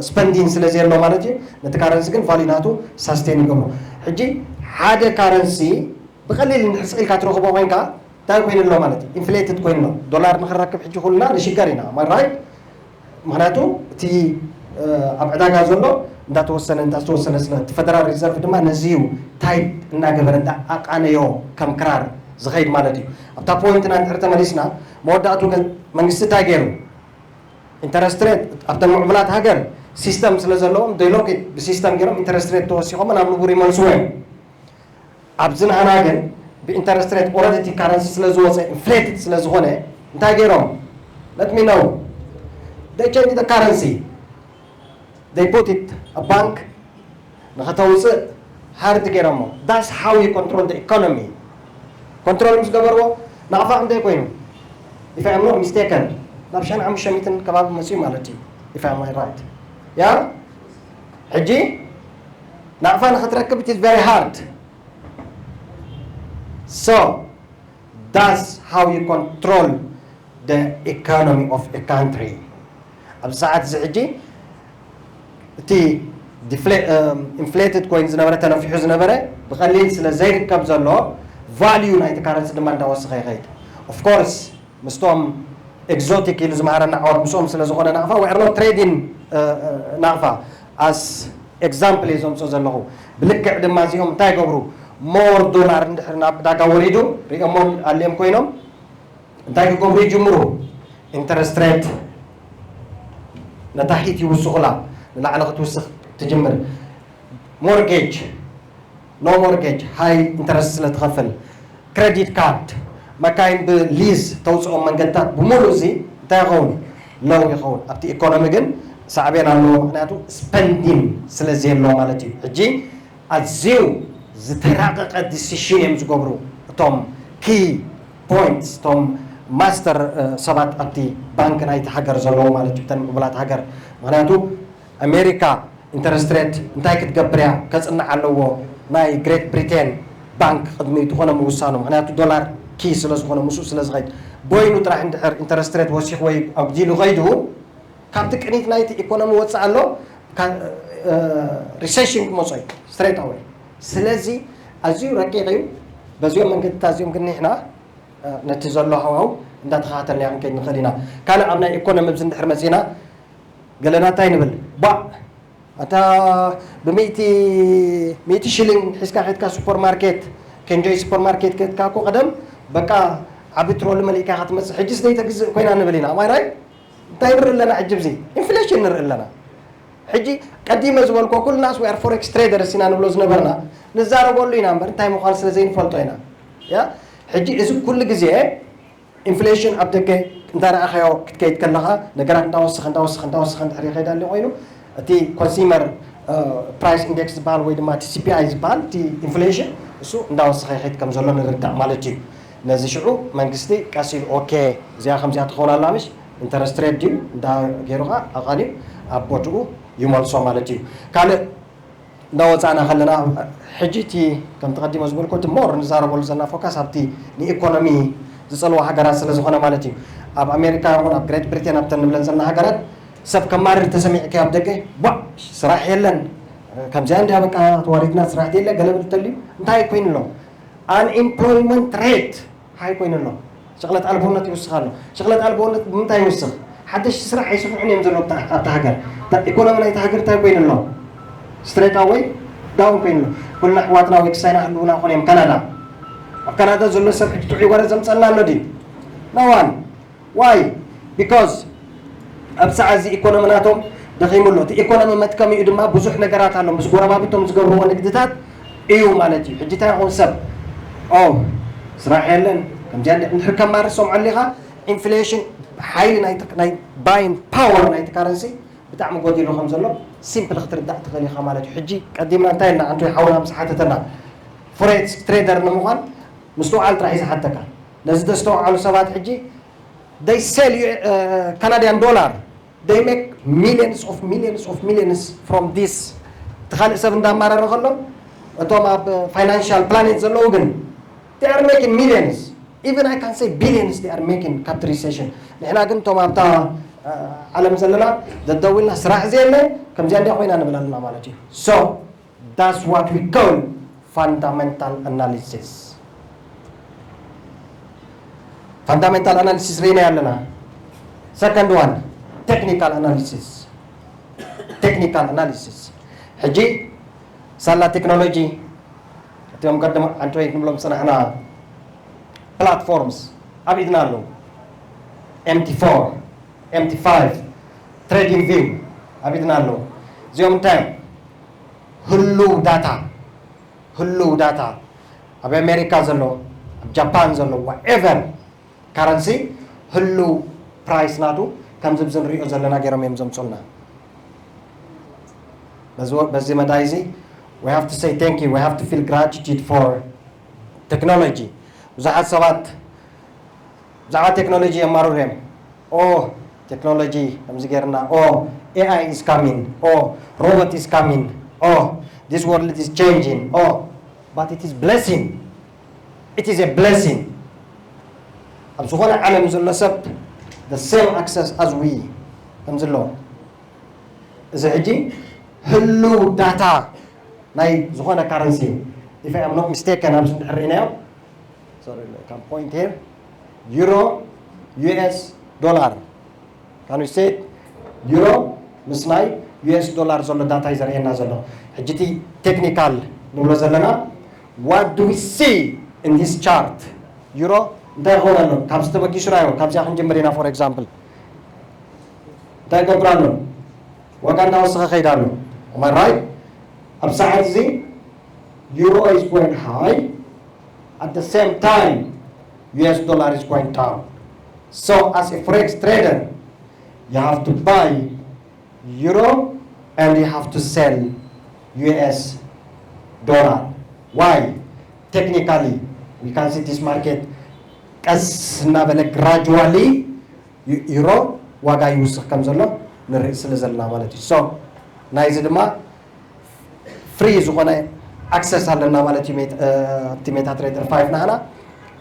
ስፐንዲን ስለ ዘየሎ ማለት እዩ። ነቲ ካረንሲ ግን ቫሊ ናቱ ሳስቴን ይገብሮ። ሕጂ ሓደ ካረንሲ ብቐሊል እንድሕር ስቕ ኢልካ ትረኽቦ ኮይንካ እንታይ ኮይኑ ኣሎ ማለት እዩ? ኢንፍሌትድ ኮይኑ ኣሎ። ዶላር ንክንረክብ ሕጂ ኩልና ንሽገር ኢና። ማራይት ምክንያቱ እቲ ኣብ ዕዳጋ ዘሎ እንዳተወሰነ እንዳተወሰነ ስለ እቲ ፈደራል ሪዘርቭ ድማ ነዚ እዩ ታይት እናገበረ እንዳኣቃነዮ ከም ክራር ዝኸይድ ማለት እዩ። ኣብታ ፖይንትና እንድሕር ተመሊስና መወዳእቱ ግን መንግስቲ እንታይ ገይሩ ኢንተረስት ሬት ኣብተን ምዕቡላት ሃገር ሲስተም ስለ ዘለዎም ዶይሎኬት ብሲስተም ገይሮም ኢንተረስት ሬት ተወሲኾም ናብ ንቡር ይመልስዎ እዮም። ኣብዚ ንዓና ግን ብኢንተረስት ሬት ኦረዲ እቲ ካረንሲ ስለ ዝወፀ ኢንፍሌትድ ስለ ዝኾነ እንታይ ገይሮም let me know they change the currency they put it a bank ንኸተውፅእ ሃርድ ገይሮሞ that's how you control the economy። ኮንትሮል ምስ ገበርዎ ናቕፋ ክንደይ ኮይኑ if I am not mistaken ናብ ሸን ሓሙሽተ ሚእትን ከባቢ መፅኡ ማለት እዩ if I am right ያ ሕጂ ናቕፋ ንኽትረክብ it is very hard so that's how you control the economy of a country። ኣብዚ ሰዓት እዚ ሕጂ እቲ ኢንፍሌትድ ኮይኑ ዝነበረ ተነፊሑ ዝነበረ ብቐሊል ስለ ዘይርከብ ዘሎ ቫልዩ ናይቲ ካረንሲ ድማ እንዳወሰኸ ይኸይድ። Of course ምስቶም ኤግዞቲክ ኢሉ ዝመሃረና ዓወት ምስኦም ስለ ዝኾነ ናቕፋ we are not trading ናቕፋ as example እየ ዘምፅኦ ዘለኹ። ብልክዕ ድማ እዚኦም እንታይ ይገብሩ ሞር ዶላር እንድሕር ናብ ዕዳጋ ወሪዱ ሪኦሞን ኣልዮም ኮይኖም እንታይ ክገብሩ ይጅምሩ? ኢንተረስት ሬት ንታሕት ይውስኹላ፣ ንላዕሊ ክትውስኽ ትጅምር። ሞርጌጅ no mortgage high interest ስለ ትኸፍል፣ ክረዲት ካርድ፣ መካይን ብሊዝ ተውፅኦም መንገድታት ብምሉእ እዚ እንታይ ይኸውን? ሎው ይኸውን። ኣብቲ ኢኮኖሚ ግን ሳዕቤን ኣለዎ፣ ምክንያቱ ስፐንዲን ስለ ዘየሎ ማለት እዩ። ሕጂ ኣዝዩ ዝተራቐቐ ዲሲሽን እዮም ዝገብሩ እቶም ኪ ፖይንትስ እቶም ማስተር ሰባት ኣብቲ ባንክ ናይቲ ሃገር ዘለዉ ማለት እዩ እተን ምዕቡላት ሃገር ምክንያቱ ኣሜሪካ ኢንተረስት ሬት እንታይ ክትገብር እያ ከፅንዕ ኣለዎ ናይ ግሬት ብሪቴን ባንክ ቅድሚ ዝኾነ ምውሳኑ ምክንያቱ ዶላር ኪ ስለ ዝኾነ ምስኡ ስለ ዝኸይድ በይኑ ጥራሕ እንድሕር ኢንተረስት ሬት ወሲኽ ወይ ኣጉዲሉ ከይዱ ካብቲ ቅኒት ናይቲ ኢኮኖሚ ወፅእ ኣሎ ሪሴሽን ክመፆ እዩ ስትሬት ኣወይ ስለዚ ኣዝዩ ረቂቕ እዩ በዚኦም መንገድታት እዚኦም ግን ንሕና ነቲ ዘሎ ሃዋው እንዳተኸታተልና ክንከይድ ንኽእል ኢና ካልእ ኣብ ናይ ኢኮኖሚ ኣብዚ እንድሕር መፂና ገለና እንታይ ንብል ባእ ኣታ ብሚእቲ ሚእቲ ሽሊን ሒዝካ ከድካ ሱፐርማርኬት ከንጆይ ሱፐርማርኬት ከድካ እኮ ቀደም በቃ ዓቢ ትሮሊ መሊእካ ኢኻ ትመፅእ ሕጂስ ዘይተግዝእ ኮይና ንብል ኢና ማይ ራይት እንታይ ንርኢ ኣለና ሕጂ ብዚ ኢንፍሌሽን ንርኢ ኣለና ሕጂ ቀዲመ ዝበልኮ ኩልናስ we are forex traders ኢና ንብሎ ዝነበርና ንዛረበሉ ኢና እምበር እንታይ ምዃኑ ስለ ዘይንፈልጦ ኢና ያ ሕጂ እዚ ኩሉ ግዜ ኢንፍሌሽን ኣብ ደገ እንዳ ረኣኻዮ ክትከይድ ከለኻ፣ ነገራት እንዳወሰኸ እንዳወሰኸ እንዳወሰኸ እንድሕር ይኸይድ ኣሎ ኮይኑ፣ እቲ ኮንሱመር ፕራይስ ኢንዴክስ ዝበሃል ወይ ድማ እቲ ሲ ፒ ኣይ ዝበሃል፣ እቲ ኢንፍሌሽን እሱ እንዳወሰኸ ይኸይድ ከም ዘሎ ንርዳእ ማለት እዩ። ነዚ ሽዑ መንግስቲ ቀስ ኢሉ ኦኬ፣ እዚኣ ከምዚኣ ትኸውን ኣላ ምሽ፣ ኢንተረስት ሬት ድዩ እንዳ ገይሩ ኸዓ ኣቓልዩ ኣብ ቦትኡ ይመልሶ ማለት እዩ። ካልእ እንዳወፃእና ከለና፣ ሕጂ እቲ ከምቲ ቀዲመ ዝበልኩ እቲ ሞር ንዛረበሉ ዘለና ፎካስ ኣብቲ ንኢኮኖሚ ዝፀልዋ ሃገራት ስለ ዝኾነ ማለት እዩ። ኣብ ኣሜሪካ ይኹን ኣብ ግሬት ብሪቴን ኣብተን ንብለን ዘለና ሃገራት ሰብ ከማርር ተሰሚዕካ ኣብ ደገ ቧዕ ስራሕ የለን፣ ከምዚኣ እንዲያ በቃ ተዋሪድና ስራሕ የለ ገለ ብልተልዩ እንታይ ኮይኑ ኣሎ? ኣንኤምፕሎይመንት ሬት ሃይ ኮይኑ ኣሎ። ሸቕለት ኣልቦነት ይውስኽ ኣሎ። ሸቕለት ኣልቦነት ብምንታይ ይውስኽ? ሓደሽቲ ስራሕ ኣይስፍሑን እዮም ዘለዉ ኣብታ ኣብታ ሃገር። እታ ኢኮኖሚ ናይታ ሃገር እንታይ ኮይኑ ኣሎ? ስትሬት ኣወይ ዳውን ኮይኑ ኣሎ። ኩልና ኣሕዋትና ወይ ክሳይና ህልውና ክኾኑ እዮም። ካናዳ፣ ኣብ ካናዳ ዘሎ ሰብ ሕጂ ጥዑይ ወረ ዘምፀልና ኣሎ ድዩ? No one። ዋይ? ቢኮዝ ኣብ ሰዓት እዚ ኢኮኖሚ ናቶም ደኺሙ ኣሎ። እቲ ኢኮኖሚ መጥቀሚኡ ድማ ብዙሕ ነገራት ኣሎ። ምስ ጎረባብቶም ዝገብርዎ ንግድታት እዩ ማለት እዩ። ሕጂ እንታይ ይኸውን ሰብ ኦ ስራሕ የለን ከምዚኣ እንደ- እንድሕር ከማርር ሰምዖ ኣሊኻ ኢንፍሌሽን ሓይሊ ናይ ናይ ባይን ፓወር ናይቲ ካረንሲ ብጣዕሚ ጎዲሉ ከም ዘሎ ሲምፕል ክትርዳእ ትኽእል ኢኻ ማለት እዩ። ሕጂ ቀዲምና እንታይ ኢልና ኣንቶይ ሓውና ምስ ሓተተና ፎሬክስ ትሬደር ንምዃን ምስትውዓል ጥራሕ እዩ ዝሓተካ። ነዚ ዘስተውዓሉ ሰባት ሕጂ they sell you uh, Canadian dollar. They make millions of millions of millions from this. እቲ ካልእ ሰብ እንዳማረረ ከሎ እቶም ኣብ ፋይናንሻል ፕላኔት ዘለዉ ግን they are making millions, even I can say billions they are making ካብቲ ሪሴሽን። ንሕና ግን እቶም ኣብታ ዓለም ዘለና ደደዊልና ስራሕ ዘየለ ከምዚኣ እንዲያ ኮይና ንብል ኣለና ማለት እዩ። So that's what we call fundamental analysis. Fundamental analysis ርኢና ኣለና። Second one, technical analysis. Technical analysis. ሕጂ ሳላ ቴክኖሎጂ እቶም ቀደም ኣንቶይ ክንብሎም ዝፀናሕና ፕላትፎርምስ ኣብ ኢድና ኣለዉ። ኤምቲ ፎር፣ ኤምቲ ፋይቭ፣ ትሬዲንግ ቪው ኣብ ኢድና ኣለዉ። እዚኦም እንታይ እዮም? ህሉው ዳታ፣ ህሉው ዳታ ኣብ ኣሜሪካ ዘሎ፣ ኣብ ጃፓን ዘሎ ዋኤቨር ካረንሲ ህሉው ፕራይስ ናቱ ከምዚ ብዚ ንሪኦ ዘለና ገይሮም እዮም ዘምፁልና። በዚ መዳይ እዚ we have to say thank you, we have to feel gratitude for technology. ብዙሓት ሰባት ብዛዕባ ቴክኖሎጂ የማርሩ እዮም። ኦ ቴክኖሎጂ ከምዚ ገይርና፣ ኦ ኤኣይ is coming, ኦ ሮቦት is coming, ኦ this world is changing, ኦ but it is blessing, it is a blessing. ኣብ ዝኾነ ዓለም ዘሎ ሰብ the same access as we ከምዚ ኣሎ። እዚ ሕጂ ህሉው ዳታ ናይ ዝኾነ ካረንሲ እዩ። If I am not mistaken ኣብዚ እንድሕር ርኢናዮ፣ sorry, ከም point here, ዩሮ፣ ዩ ኤስ ዶላር፣ can we say ዩሮ ምስ ናይ ዩ ኤስ ዶላር ዘሎ ዳታ እዩ ዘርእየና ዘሎ። ሕጂ እቲ ቴክኒካል ንብሎ ዘለና what do we see in this chart? ዩሮ እንታይ ይኸውን ኣሎ? ካብዚ ተበጊሱ ራዮ ካብዚኣ ክንጅምር ኢና። For example እንታይ ይገብር ኣሎ? ዋጋ እንዳወሰኸ ከይድ ኣሎ። Am I right? ኣብ ሰዓት እዚ ዩሮ is going high, at the same time U S dollar is going down. So as a forex trader, you have to buy euro and you have to sell U S dollar. Why? Technically, we can see this market ቀስ እናበለ gradually ዩ- ዩሮ ዋጋ ይውስኽ ከም ዘሎ ንርኢ ስለ ዘለና ማለት እዩ። So ናይዚ ድማ ፍሪ ዝኾነ ኣክሰስ ኣለና ማለት እዩ። ሜት- እ፣ ኣብቲ ሜታ ትሬደር ፋይቭ ናህና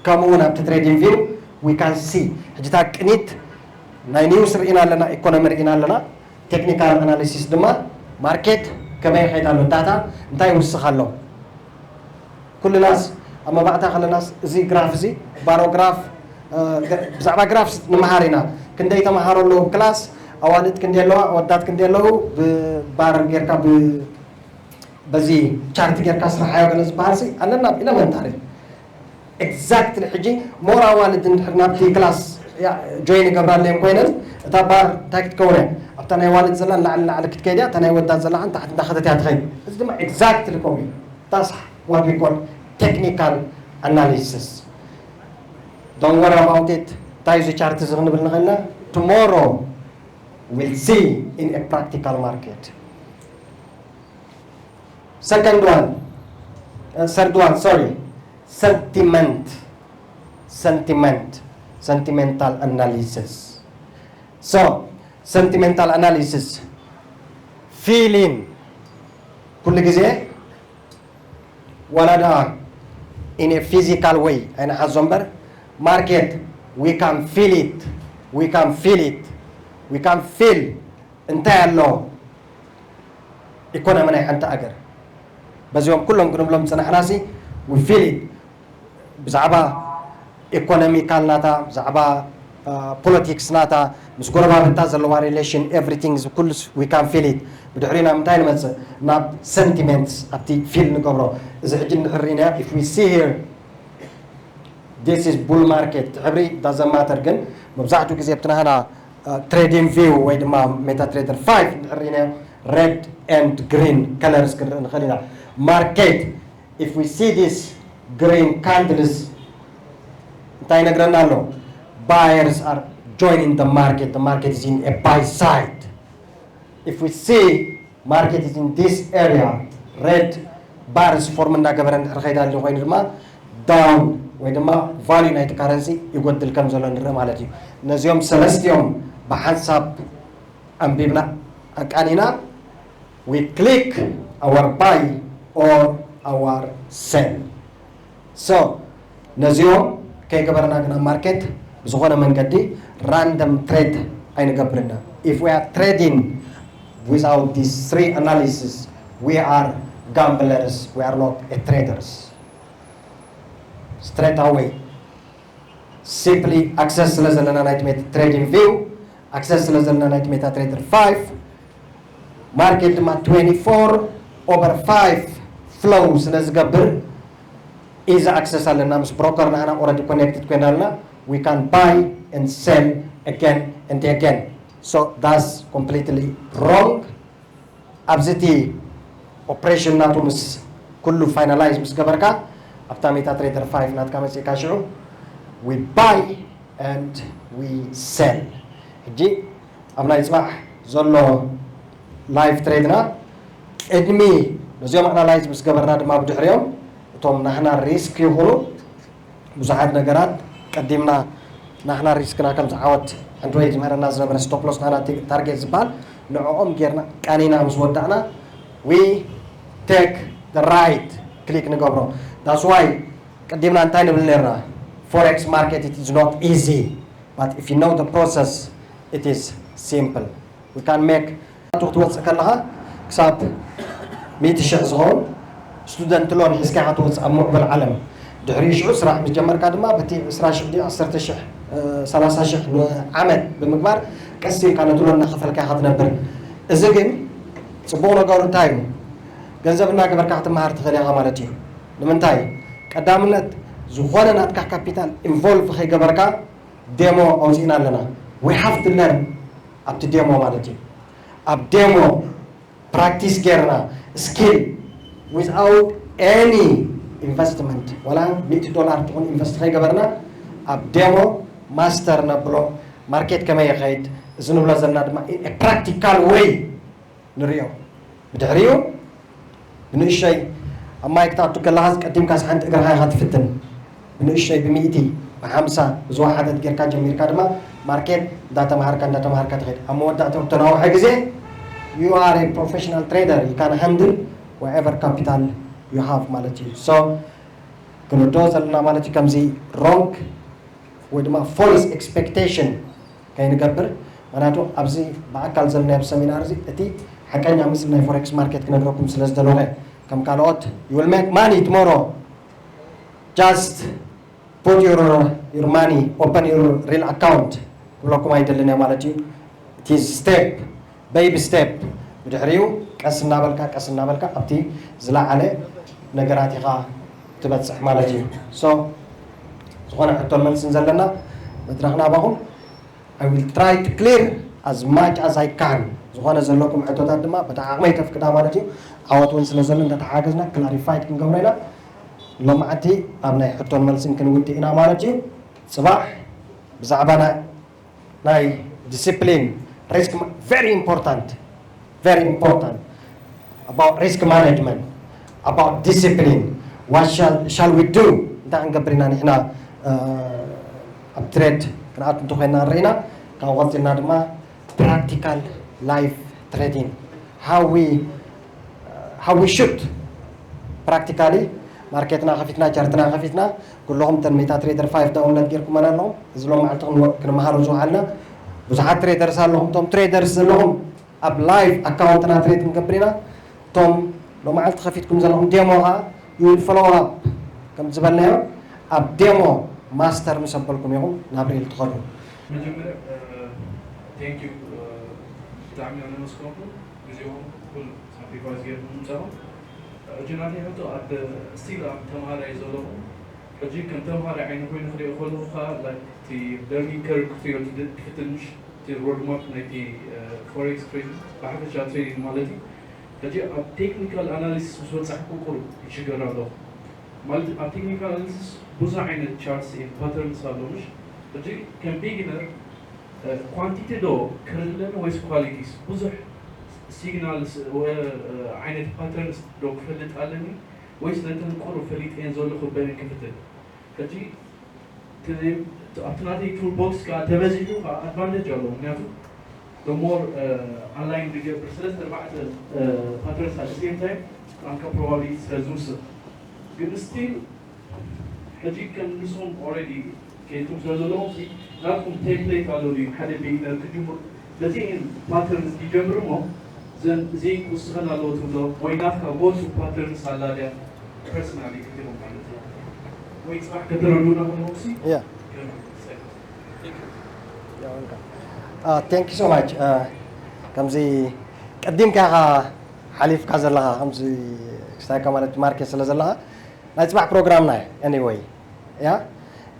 ከምኡ እውን ኣብቲ ትሬዲንግ ቪው we can see ሕጂ እታ ቅኒት ናይ ኒውስ ርኢና ኣለና፣ ኢኮኖሚ ርኢና ኣለና። ቴክኒካል ኣናሊሲስ ድማ ማርኬት ከመይ ይኸይድ ኣሎ፣ ዳታ እንታይ ይውስኽ ኣሎ። ኩልናስ ኣብ መባእታ ከለናስ እዚ ግራፍ እዚ ባሮግራፍ ብዛዕባ ግራፍ ንምሃር ኢና። ክንደይ ተምሃሮ ኣለዉ ክላስ፣ ኣዋልድ ክንደይ ኣለዋ፣ ኣወዳት ክንደይ ኣለዉ፣ ብባር ጌርካ በዚ ቻርት ጌርካ ስራሓዮ ገለ ዝበሃል ኣለና ኣብ ኢለመንታሪ። ኤግዛክትሊ ሕጂ ሞር ኣዋልድ እንድሕር ናብቲ ክላስ ጆይን ይገብራ ኣለየን ኮይነን እታ ባር እንታይ ክትከውን እያ ኣብታ ናይ ኣዋልድ ዘላ ንላዕሊ ንላዕሊ ክትከይድ እያ፣ እታ ናይ ወዳት ዘላ ንታሕቲ እንዳኸተት እያ ትኸይድ። እዚ ድማ ኤግዛክትሊ ከምኡ እዩ። That's what we call technical analysis. Don't worry about it. እንታይ እዚ ቻርት እዚ ክንብል ንኽእልና? Tomorrow we'll see in a practical market. Second one, uh, third one, sorry, sentiment, sentiment, sentimental analysis. So, sentimental analysis, feeling ኩሉ ግዜ ዋላ ደኣ in a physical way ኣይንሓዞ እምበር፣ market we can feel it, we can feel it, we can feel እንታይ ኣሎ ኢኮኖሚ ናይ ሓንቲ ኣገር። በዚኦም ኩሎም ክንብሎም ዝጸናሕናሲ we feel it። ብዛዕባ ኢኮኖሚካል ናታ፣ ብዛዕባ ፖለቲክስ ናታ፣ ምስ ጎረባብታ ዘለዋ relation, everything ኩሉስ we can feel it። ብድሕሪኡ ናብ ምንታይ ንመጽእ? ናብ ሰንቲመንትስ ኣብቲ ፊል ንገብሮ። እዚ ሕጂ እንድሕር ርኢና if we see here this is bull market፣ ሕብሪ doesn't matter፣ ግን መብዛሕትኡ ግዜ ኣብቲ ናህና trading view ወይ ድማ MetaTrader five እንድሕር ርኢና red and green colors ክንርኢ ንኽእል ኢና። Market if we see this green candles እንታይ ይነግረና ኣሎ? Buyers are joining the market, the market is in a buy side። If we see market is in this area, red bars form እንዳገበረ እንድሕር ከይዳ ኣሎ ኮይኑ ድማ down ወይ ድማ value ናይቲ currency ይጎድል ከም ዘሎ ንርኢ ማለት እዩ። ነዚኦም ሰለስቲኦም ብሓንሳብ ኣንቢብና ኣቃኒና we click our buy or our sell። So ነዚኦም ከይገበርና ግን ኣብ ማርኬት ብዝኾነ መንገዲ random trade ኣይንገብርና። If we are trading without these three analysis, we are gamblers, we are not a traders. Straight away, simply access ስለ ዘለና ናይቲ trading view፣ access ስለ ዘለና ናይቲ MetaTrader five፣ market ድማ twenty-four over five flow ስለ ዝገብር easy access ኣለና። ምስ broker ንዓና already connected ኮይና ኣለና። We can buy and sell again and again. So that's completely wrong። ኣብዚ እቲ operation ናቱ ምስ ኩሉ finalize ምስ ገበርካ ኣብታ MetaTrader five ናትካ መጺእካ ሽዑ we buy and we sell። ሕጂ ኣብ ናይ ጽባሕ ዘሎ live trade ና ቅድሚ ነዚኦም analyze ምስ ገበርና ድማ ብድሕሪኦም እቶም ናህና risk ይኹኑ ብዙሓት ነገራት ቀዲምና ናህና risk ና ከም ዝዓወት ሓንቲ ወይ ዝምህረና ዝነበረ stop loss ናና target ዝበሃል ንዕኦም ጌርና ቃኒና ምስ ወዳእና we take the right click ንገብሮ። That's why ቅዲምና እንታይ ንብል ነርና? Forex market, it is not easy, but if you know the process, it is simple. We can make ናቱ ክትወፅእ ከለኻ ክሳብ ሚእቲ ሽሕ ዝኸውን student loan ሒዝካ ኢኻ ትወፅእ ኣብ ምዕቡል ዓለም። ድሕሪኡ ሽዑ ስራሕ ምስ ጀመርካ ድማ በቲ ዕስራ ሽሕ ድዩ ዓሰርተ ሽሕ፣ እ፣ ሰላሳ ሽሕ ንዓመት ብምግባር ቀስ ኢልካ ነቲ loan እናኸፈልካ ኢኻ ትነብር። እዚ ግን ፅቡቕ ነገሩ እንታይ እዩ? ገንዘብ እናገበርካ ክትመሃር ትኽእል ኢኻ ማለት እዩ። ንምንታይ? ቀዳምነት ዝኾነ ናትካ ካፒታል involve ከይገበርካ ዴሞ ኣውፂእና ኣለና። We have to learn ኣብቲ ዴሞ ማለት እዩ። ኣብ ዴሞ ፕራክቲስ ጌርና skill without any investment ዋላ ሚእቲ ዶላር ትኹን ኢንቨስት ከይገበርና ኣብ ዴሞ ማስተር ነብሎ ማርኬት ከመይ ይኸይድ እዚ ንብሎ ዘለና ድማ in a practical way ንሪኦ። ብድሕሪኡ ብንእሽተይ ኣብ ማይ ክትኣቱ ከለኻስ ቀዲምካስ ሓንቲ እግርኻ ኢኻ ትፍትን። ብንእሽተይ ብሚእቲ ብሓምሳ ብዝወሓደት ጌርካ ጀሚርካ ድማ ማርኬት እንዳተምሃርካ እንዳተምሃርካ ትኸይድ። ኣብ መወዳእታ ብተናውሐ ግዜ you are a professional trader, you can handle whatever capital you have ማለት እዩ። So ክንርድኦ ዘለና ማለት እዩ ከምዚ wrong ወይ ድማ false expectation ከይንገብር። ምክንያቱ ኣብዚ ብኣካል ዘለና ኣብ ሰሚናር እዚ እቲ ሓቀኛ ምስሊ ናይ ፎሬክስ ማርኬት ክነግረኩም ስለ ዝደለኹ ከም ካልኦት you will make money tomorrow, just put your your money, open your real account ክብለኩም ኣይደልን እየ ማለት እዩ። It is step, baby step። ብድሕሪኡ ቀስ እናበልካ ቀስ እናበልካ ኣብቲ ዝለዓለ ነገራት ኢኻ ትበፅሕ ማለት እዩ። So ዝኾነ ሕቶን መልስን ዘለና መድረኽና ኣባኹም። I will try to clear as much as I can። ዝኾነ ዘለኩም ሕቶታት ድማ በታ ዓቕመይ ከፍቅዳ ማለት እዩ። ዓወት እውን ስለ ዘሎ እንዳተሓጋገዝና ክላሪፋይድ ክንገብሮ ኢና። ሎማዓንቲ ኣብ ናይ ሕቶን መልስን ክንውድእ ኢና ማለት እዩ። ፅባሕ ብዛዕባ ናይ ናይ discipline risk very important very important about risk management about discipline what shall, shall we do እንታይ ክንገብር ኢና ንሕና ኣብ trade ክንኣቱ እንተኮይና ንርኢና ካብ ቀፂልና ድማ practical life trading how we how we should practically ማርኬትና ከፊትና ቻርትና ከፊትና ኩለኹም ተን ሜታ trader five download ጌርኩመን ኣለኹም እዚ ሎም መዓልቲ ክንመሃሮ ዝውዓልና ብዙሓት traders ኣለኹም እቶም traders ዘለኹም ኣብ live account ና trade ክንገብር ኢና እቶም ሎም መዓልቲ ከፊትኩም ዘለኹም demo ኸዓ you will follow up ከም ዝበልናዮ ኣብ demo master ምስ ኣበልኩም ኢኹም ናብ real ትኸዱ መጀመርያ thank you ብጣዕሚ ኣነ መስኮንኩም ግዜኹም ኩሉ sacrifice ጌርኩም ምምፃኹም ሕጂ ናተይ ሕቶ ኣብ still ኣብ ተምሃራይ ዘለኹ ሕጂ ከም ተምሃራይ ዓይነ ኮይኑ ክሪኦ ከለኹ ከዓ እቲ learning curve ክትሪኦ ትፍትን ምሽ እቲ road map ናይቲ forex trading ብሓፈሻ trading ማለት እዩ ሕጂ ኣብ technical analysis ምስ በፃሕኩ ቁሩብ ይሽገር ኣለኹ ማለት ኣብ technical analysis ብዙሕ ዓይነት charts and patterns ኣሎ ምሽ ሕጂ ከም beginner quantity ዶ ክርኢ ኣለኒ ወይስ qualities ብዙሕ signals ዓይነት patterns ዶ ክፈልጥ ኣለኒ ወይስ ነተን ቁሩብ ፈሊጠየን ዘለኹ በየን ክፍትን ሕጂ ኣብቲ ናተይ tool box ከዓ ተበዚሑ ከዓ advantage ኣለዎ ምክንያቱ the more align ዝገብር ስለዚ ኣርባዕተ patterns at the same time ኣንካ probability ስለ ዝውስኽ ግን still ሕጂ ከም ንስኹም already ከይድኩም ስለ ዘለኹም ናትኩም template ኣሎ ድዩ ሓደ beginner ክጅምሩ በዚአን patterns ይጀምር እሞ እዘን እዚአን ክውስኸን ኣለዎ ትብሎ ወይ ናትካ go to patterns ኣላ ድያ personally ክትብሎም ማለት እዩ ወይ ፅባሕ ከተረዱና ከለኹም ሲ thank you so much ከምዚ ቀዲምካ ኢኻ ሓሊፍካ ዘለኻ ከምዚ ክስታይካ ማለት ማርኬት ስለ ዘለኻ ናይ ፅባሕ ፕሮግራምና እዩ anyway እያ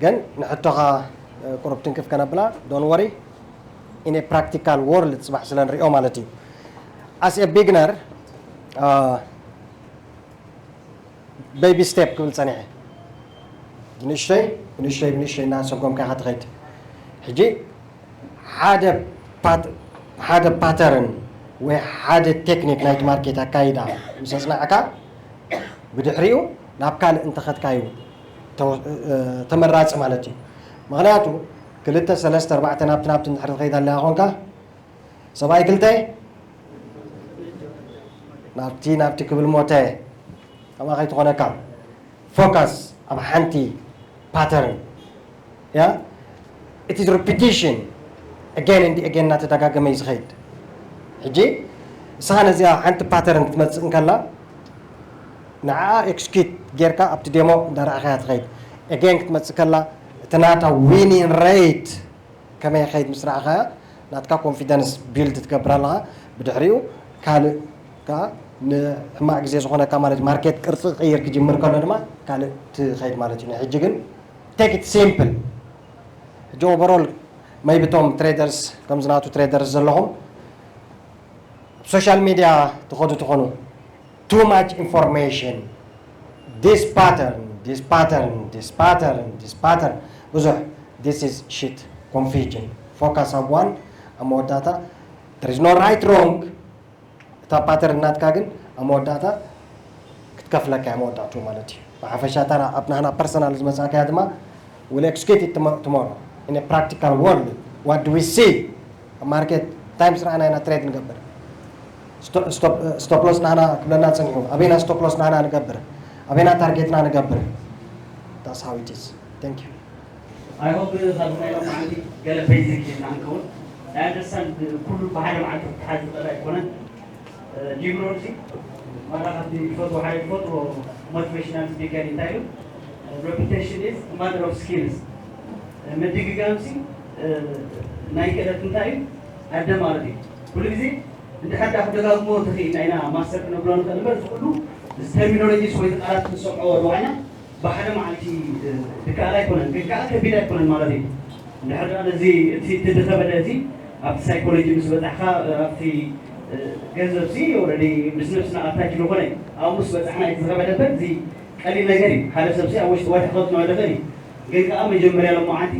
ግን ንሕቶኻ ቁሩብ ትንክፍ ከነብላ don't worry in a practical world ፅባሕ ስለ ንሪኦ ማለት እዩ as a beginner baby step ክብል ፀኒሐ ብንእሽተይ ብንእሽተይ ብንእሽተይ እናሰጎምካ ኢኻ ትኸይድ ሕጂ ሓደ ሓደ pattern ወይ ሓደ ቴክኒክ ናይቲ ማርኬት ኣካይዳ ምስ ኣፅናዕካ ብድሕሪኡ ናብ ካልእ እንተኸድካዩ ተመራፂ ማለት እዩ ምክንያቱ ክልተ ሰለስተ ኣርባዕተ ናብቲ ናብቲ እንድሕር ትኸይድ ኣለካ ኮንካ ሰብኣይ ክልተ ናብቲ ናብቲ ክብል ሞተ ከማ ከይትኾነካ focus ኣብ ሓንቲ pattern ያ it is repetition again and again እናተደጋገመ እዩ ዝኸይድ ሕጂ ንስኻ ነዚኣ ሓንቲ pattern ክትመፅእ እንከላ ንዓ execute ጌርካ ኣብቲ demo እንዳረኣኻያ ትኸይድ again ክትመፅእ ከላ እቲ ናታ winning rate ከመይ ይኸይድ ምስ ረኣኻያ ናትካ confidence build ትገብር ኣለኻ ብድሕሪኡ ካልእ ከዓ ንሕማቕ ግዜ ዝኾነካ ማለት ማርኬት ቅርፂ ክቕይር ክጅምር ከሎ ድማ ካልእ ትኸይድ ማለት እዩ ሕጂ ግን take it simple ሕጂ overall maybe ቶም traders ከምዚ ናቱ traders ዘለኹም social media ትኸዱ ትኾኑ too much information this pattern this pattern this pattern this pattern ብዙሕ this is shit confusion focus ኣብ one ኣብ መወዳእታ there is no right wrong እታ pattern ናትካ ግን ኣብ መወዳእታ ክትከፍለካ እያ መወዳእቱ ማለት እዩ ብሓፈሻ እታ ኣብ ናህና personal ዝመፃእካያ ድማ will execute it tomorrow in a practical world what do we see ኣብ market time ስራሕና ኢና trade ንገብር stop loss ናህና ክብለና ፀኒሑ ኣበይና stop loss ናህና ንገብር ኣበይና target ና ንገብር that's how it is thank you I hope ካብዚ ናይ ሎም መዓልቲ ገለ basic ጌርና ንከውን I understand ኩሉ ብሓደ መዓልቲ ክትሓዝ ዝኽእል ኣይኮነን ሊብሮ እዚ ዋላ ካብቲ ዝፈትዎ ሓደ ዝፈትዎ motivational speaker እንታይ እዩ repetition is mother of skills ምድግጋም ሲ ናይ ክእለት እንታይ እዩ ኣደ ማለት እዩ ኩሉ ግዜ እንድሕር ዳ ክደጋግሞ ተኽኢልና ኢና master ክነብሎ ንኽእል እምበር እዚ ኩሉ እዚ terminologies ወይ ቃላት ክንሰምዖ ኣለዋና ብሓደ መዓልቲ ዝከኣል ኣይኮነን ግን ከዓ ከቢድ ኣይኮነን ማለት እዩ እንድሕር ዳ ነዚ እቲ እቲ ዝኸበደ እዚ ኣብቲ psychology ምስ በፃሕካ ኣብቲ ገንዘብ ሲ already ምስ ነብስና attach ዝኾነ ኣብኡ ምስ በፃሕና እቲ ዝኸበደ እምበር እዚ ቀሊል ነገር እዩ ሓደ ሰብ ሲ ኣብ ውሽጢ ወርሒ ከጥንዖ ዝኽእል እዩ ግን ከዓ መጀመርያ ሎማዓንቲ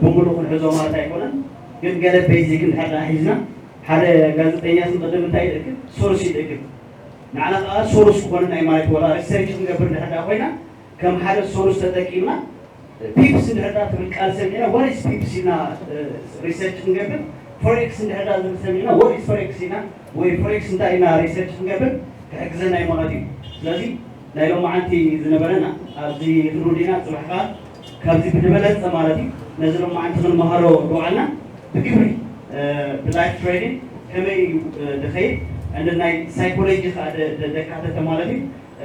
ብምሉእ ክንሕዞ ማለት ኣይኮነን። ግን ገለ ቤዚክ እንድሕር ደኣ ሒዝና ሓደ ጋዜጠኛ ስም ቅድም እንታይ ይደግም ሶርስ ይደግም ንዓና ከዓ ሶርስ ክኾነና እዩ ማለት ወላ ሪሰርች ክንገብር እንድሕር ደኣ ኮይና ከም ሓደ ሶርስ ተጠቂምና ፒፕስ እንድሕር ደኣ ትብል ቃል ሰሚዕና what is ፒፕስ ኢልና ሪሰርች ክንገብር ፎሬክስ እንድሕር ደኣ ዝብል ሰሚዕና what is ፎሬክስ ኢልና ወይ ፎሬክስ እንታይ ኢና ሪሰርች ክንገብር ክሕግዘና እዩ ማለት እዩ። ስለዚ ናይ ሎማዓንቲ ዝነበረና ኣብዚ ክንውዲና ፅባሕ ከዓ ካብዚ ብዝበለፀ ማለት እዩ ነዚ ሎማዓንቲ ክንመሃሮ ዝወዓልና ብግብሪ ብላይፍ ትሬዲንግ ከመይ እዩ ዝኸይድ እንደ ናይ ሳይኮሎጂ ከዓ ዘካተተ ማለት እዩ።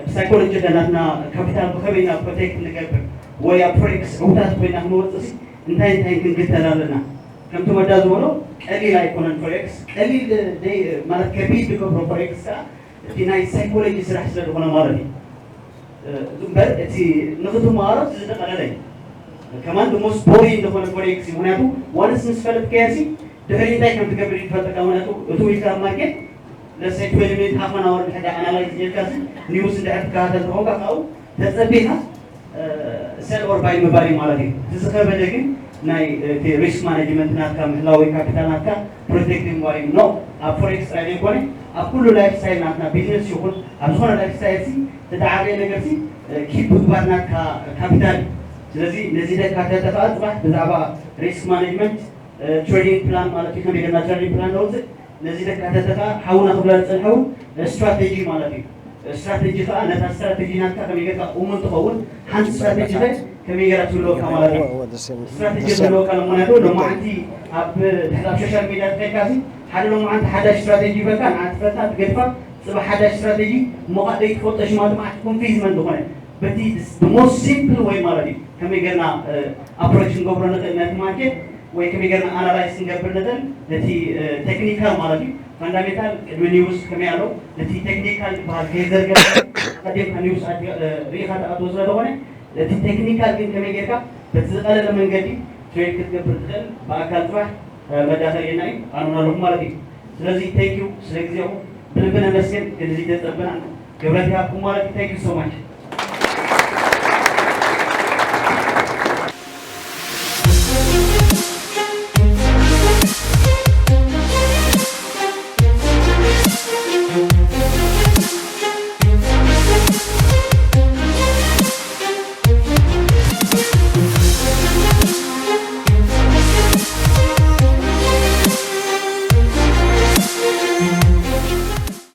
ብሳይኮሎጂ ከ ናትና ካፒታል ብኸመይ ኢና ፕሮቴክት ንገብር ወይ ኣብ ፎሬክስ ዕውታት ኮይና ክንወፅእ እንታይ እንታይ ክንግተል ኣለና? ከምቲ ወዳ ዝበሎ ቀሊል ኣይኮነን ፎሬክስ ቀሊል ማለት ከቢድ ዝገብሮ ፎሬክስ ከዓ እቲ ናይ ሳይኮሎጂ ስራሕ ስለ ዝኾነ ማለት እዩ። እምበር እቲ ንክትመሃሮ እቲ ዝደቐለለ እዩ። ከማን ሞስት ቦሪንግ ዝኾነ ፎሬክስ እዩ። ምክንያቱ ዋንስ ምስ ፈለጥካዮ ሲ ድሕሪ እንታይ ከም ትገብር ይፈልጠካ። ምክንያቱ እቲ ዊልካር ማርኬት ለሰይ ትወኒ ሚኒት ሃፍ ኣን ኣወር ድሕር ኣናላይዝ ጌርካ ሲ ኒውስ እንድሕር ትከታተል ተኾንካ ካብኡ ተፀቢኻ ሰል ኦር ባይ ምባል እዩ ማለት እዩ። እቲ ዝኸበደ ግን ናይ ሪስክ ማኔጅመንት ናትካ ምሕላዊ ካፒታል ናትካ ፕሮቴክት ምግባር እዩ። ኖ ኣብ ፎሬክስ ጥራይ ዘይኮነ ኣብ ኩሉ ላይፍ ስታይል ናትና ቢዝነስ ይኹን ኣብ ዝኾነ ላይፍ ስታይል ሲ ተተዓበየ ነገር ሲ ኪፕ ምግባር ናትካ ካፒታል እዩ። ስለዚ ነዚ ደካተተ ከዓ ፅባሕ ብዛዕባ ሪስክ ማኔጅመንት ትሬዲንግ ፕላን ማለት እዩ። ከመይ ጌርና ትሬዲንግ ፕላን ነውፅእ ነዚ ደካተተ ከዓ ሓውና ክብላ ዝፀንሐ እውን ስትራቴጂ ማለት እዩ። ስትራቴጂ ከዓ ነታ ስትራቴጂ ናትካ ከመይ ጌርካ እሙን ትኸውን ሓንቲ ስትራቴጂ ከ ከመይ ጌራ ትህልወካ ማለት እዩ። ስትራቴጂ ትህልወካ ለማናዶ ሎማዓንቲ ኣብ ድሕሪ ኣብ ሶሻል ሚዲያ ትኸይድካ ሲ ሓደ ሎማዓንቲ ሓዳሽ ስትራቴጂ ይበልካ ንዓ ትፈታ ትገድፋ ፅባሕ ሓዳሽ ስትራቴጂ እሞ ከዓ ዘይትፈልጦ ሽማ ድማ ኮንፊዝመንት ዝኾነ በቲ ሞስት ሲምፕል ወይ ማለት እዩ ከመይ ጌርና ኣፕሮች ክንገብሮ ንኽእል ነቲ ማርኬት ወይ ከመይ ጌርና ኣናላይዝ ክንገብር ንኽእል ነቲ ቴክኒካል ማለት እዩ ፋንዳሜንታል ቅድሚ ኒውስ ከመይ ኣሎ ነቲ ቴክኒካል ዝበሃል ከይዘርገ ቀዲምካ ኒውስ ሪኢኻ ትኣትዎ ስለ ዝኾነ ነቲ ቴክኒካል ግን ከመይ ጌርካ በቲ ዝቐለለ መንገዲ ትሬድ ክትገብር ትኽእል ብኣካል ፅባሕ መዳኸል የና እዩ ኣኖና ኣለኹ ማለት እዩ። ስለዚ ቴንክ ዩ ስለ ግዜኹም ብልቢ ነመስግን። ግን እዚ ተፀበና ግብረት ይሃብኩም ማለት እዩ። Thank you so much።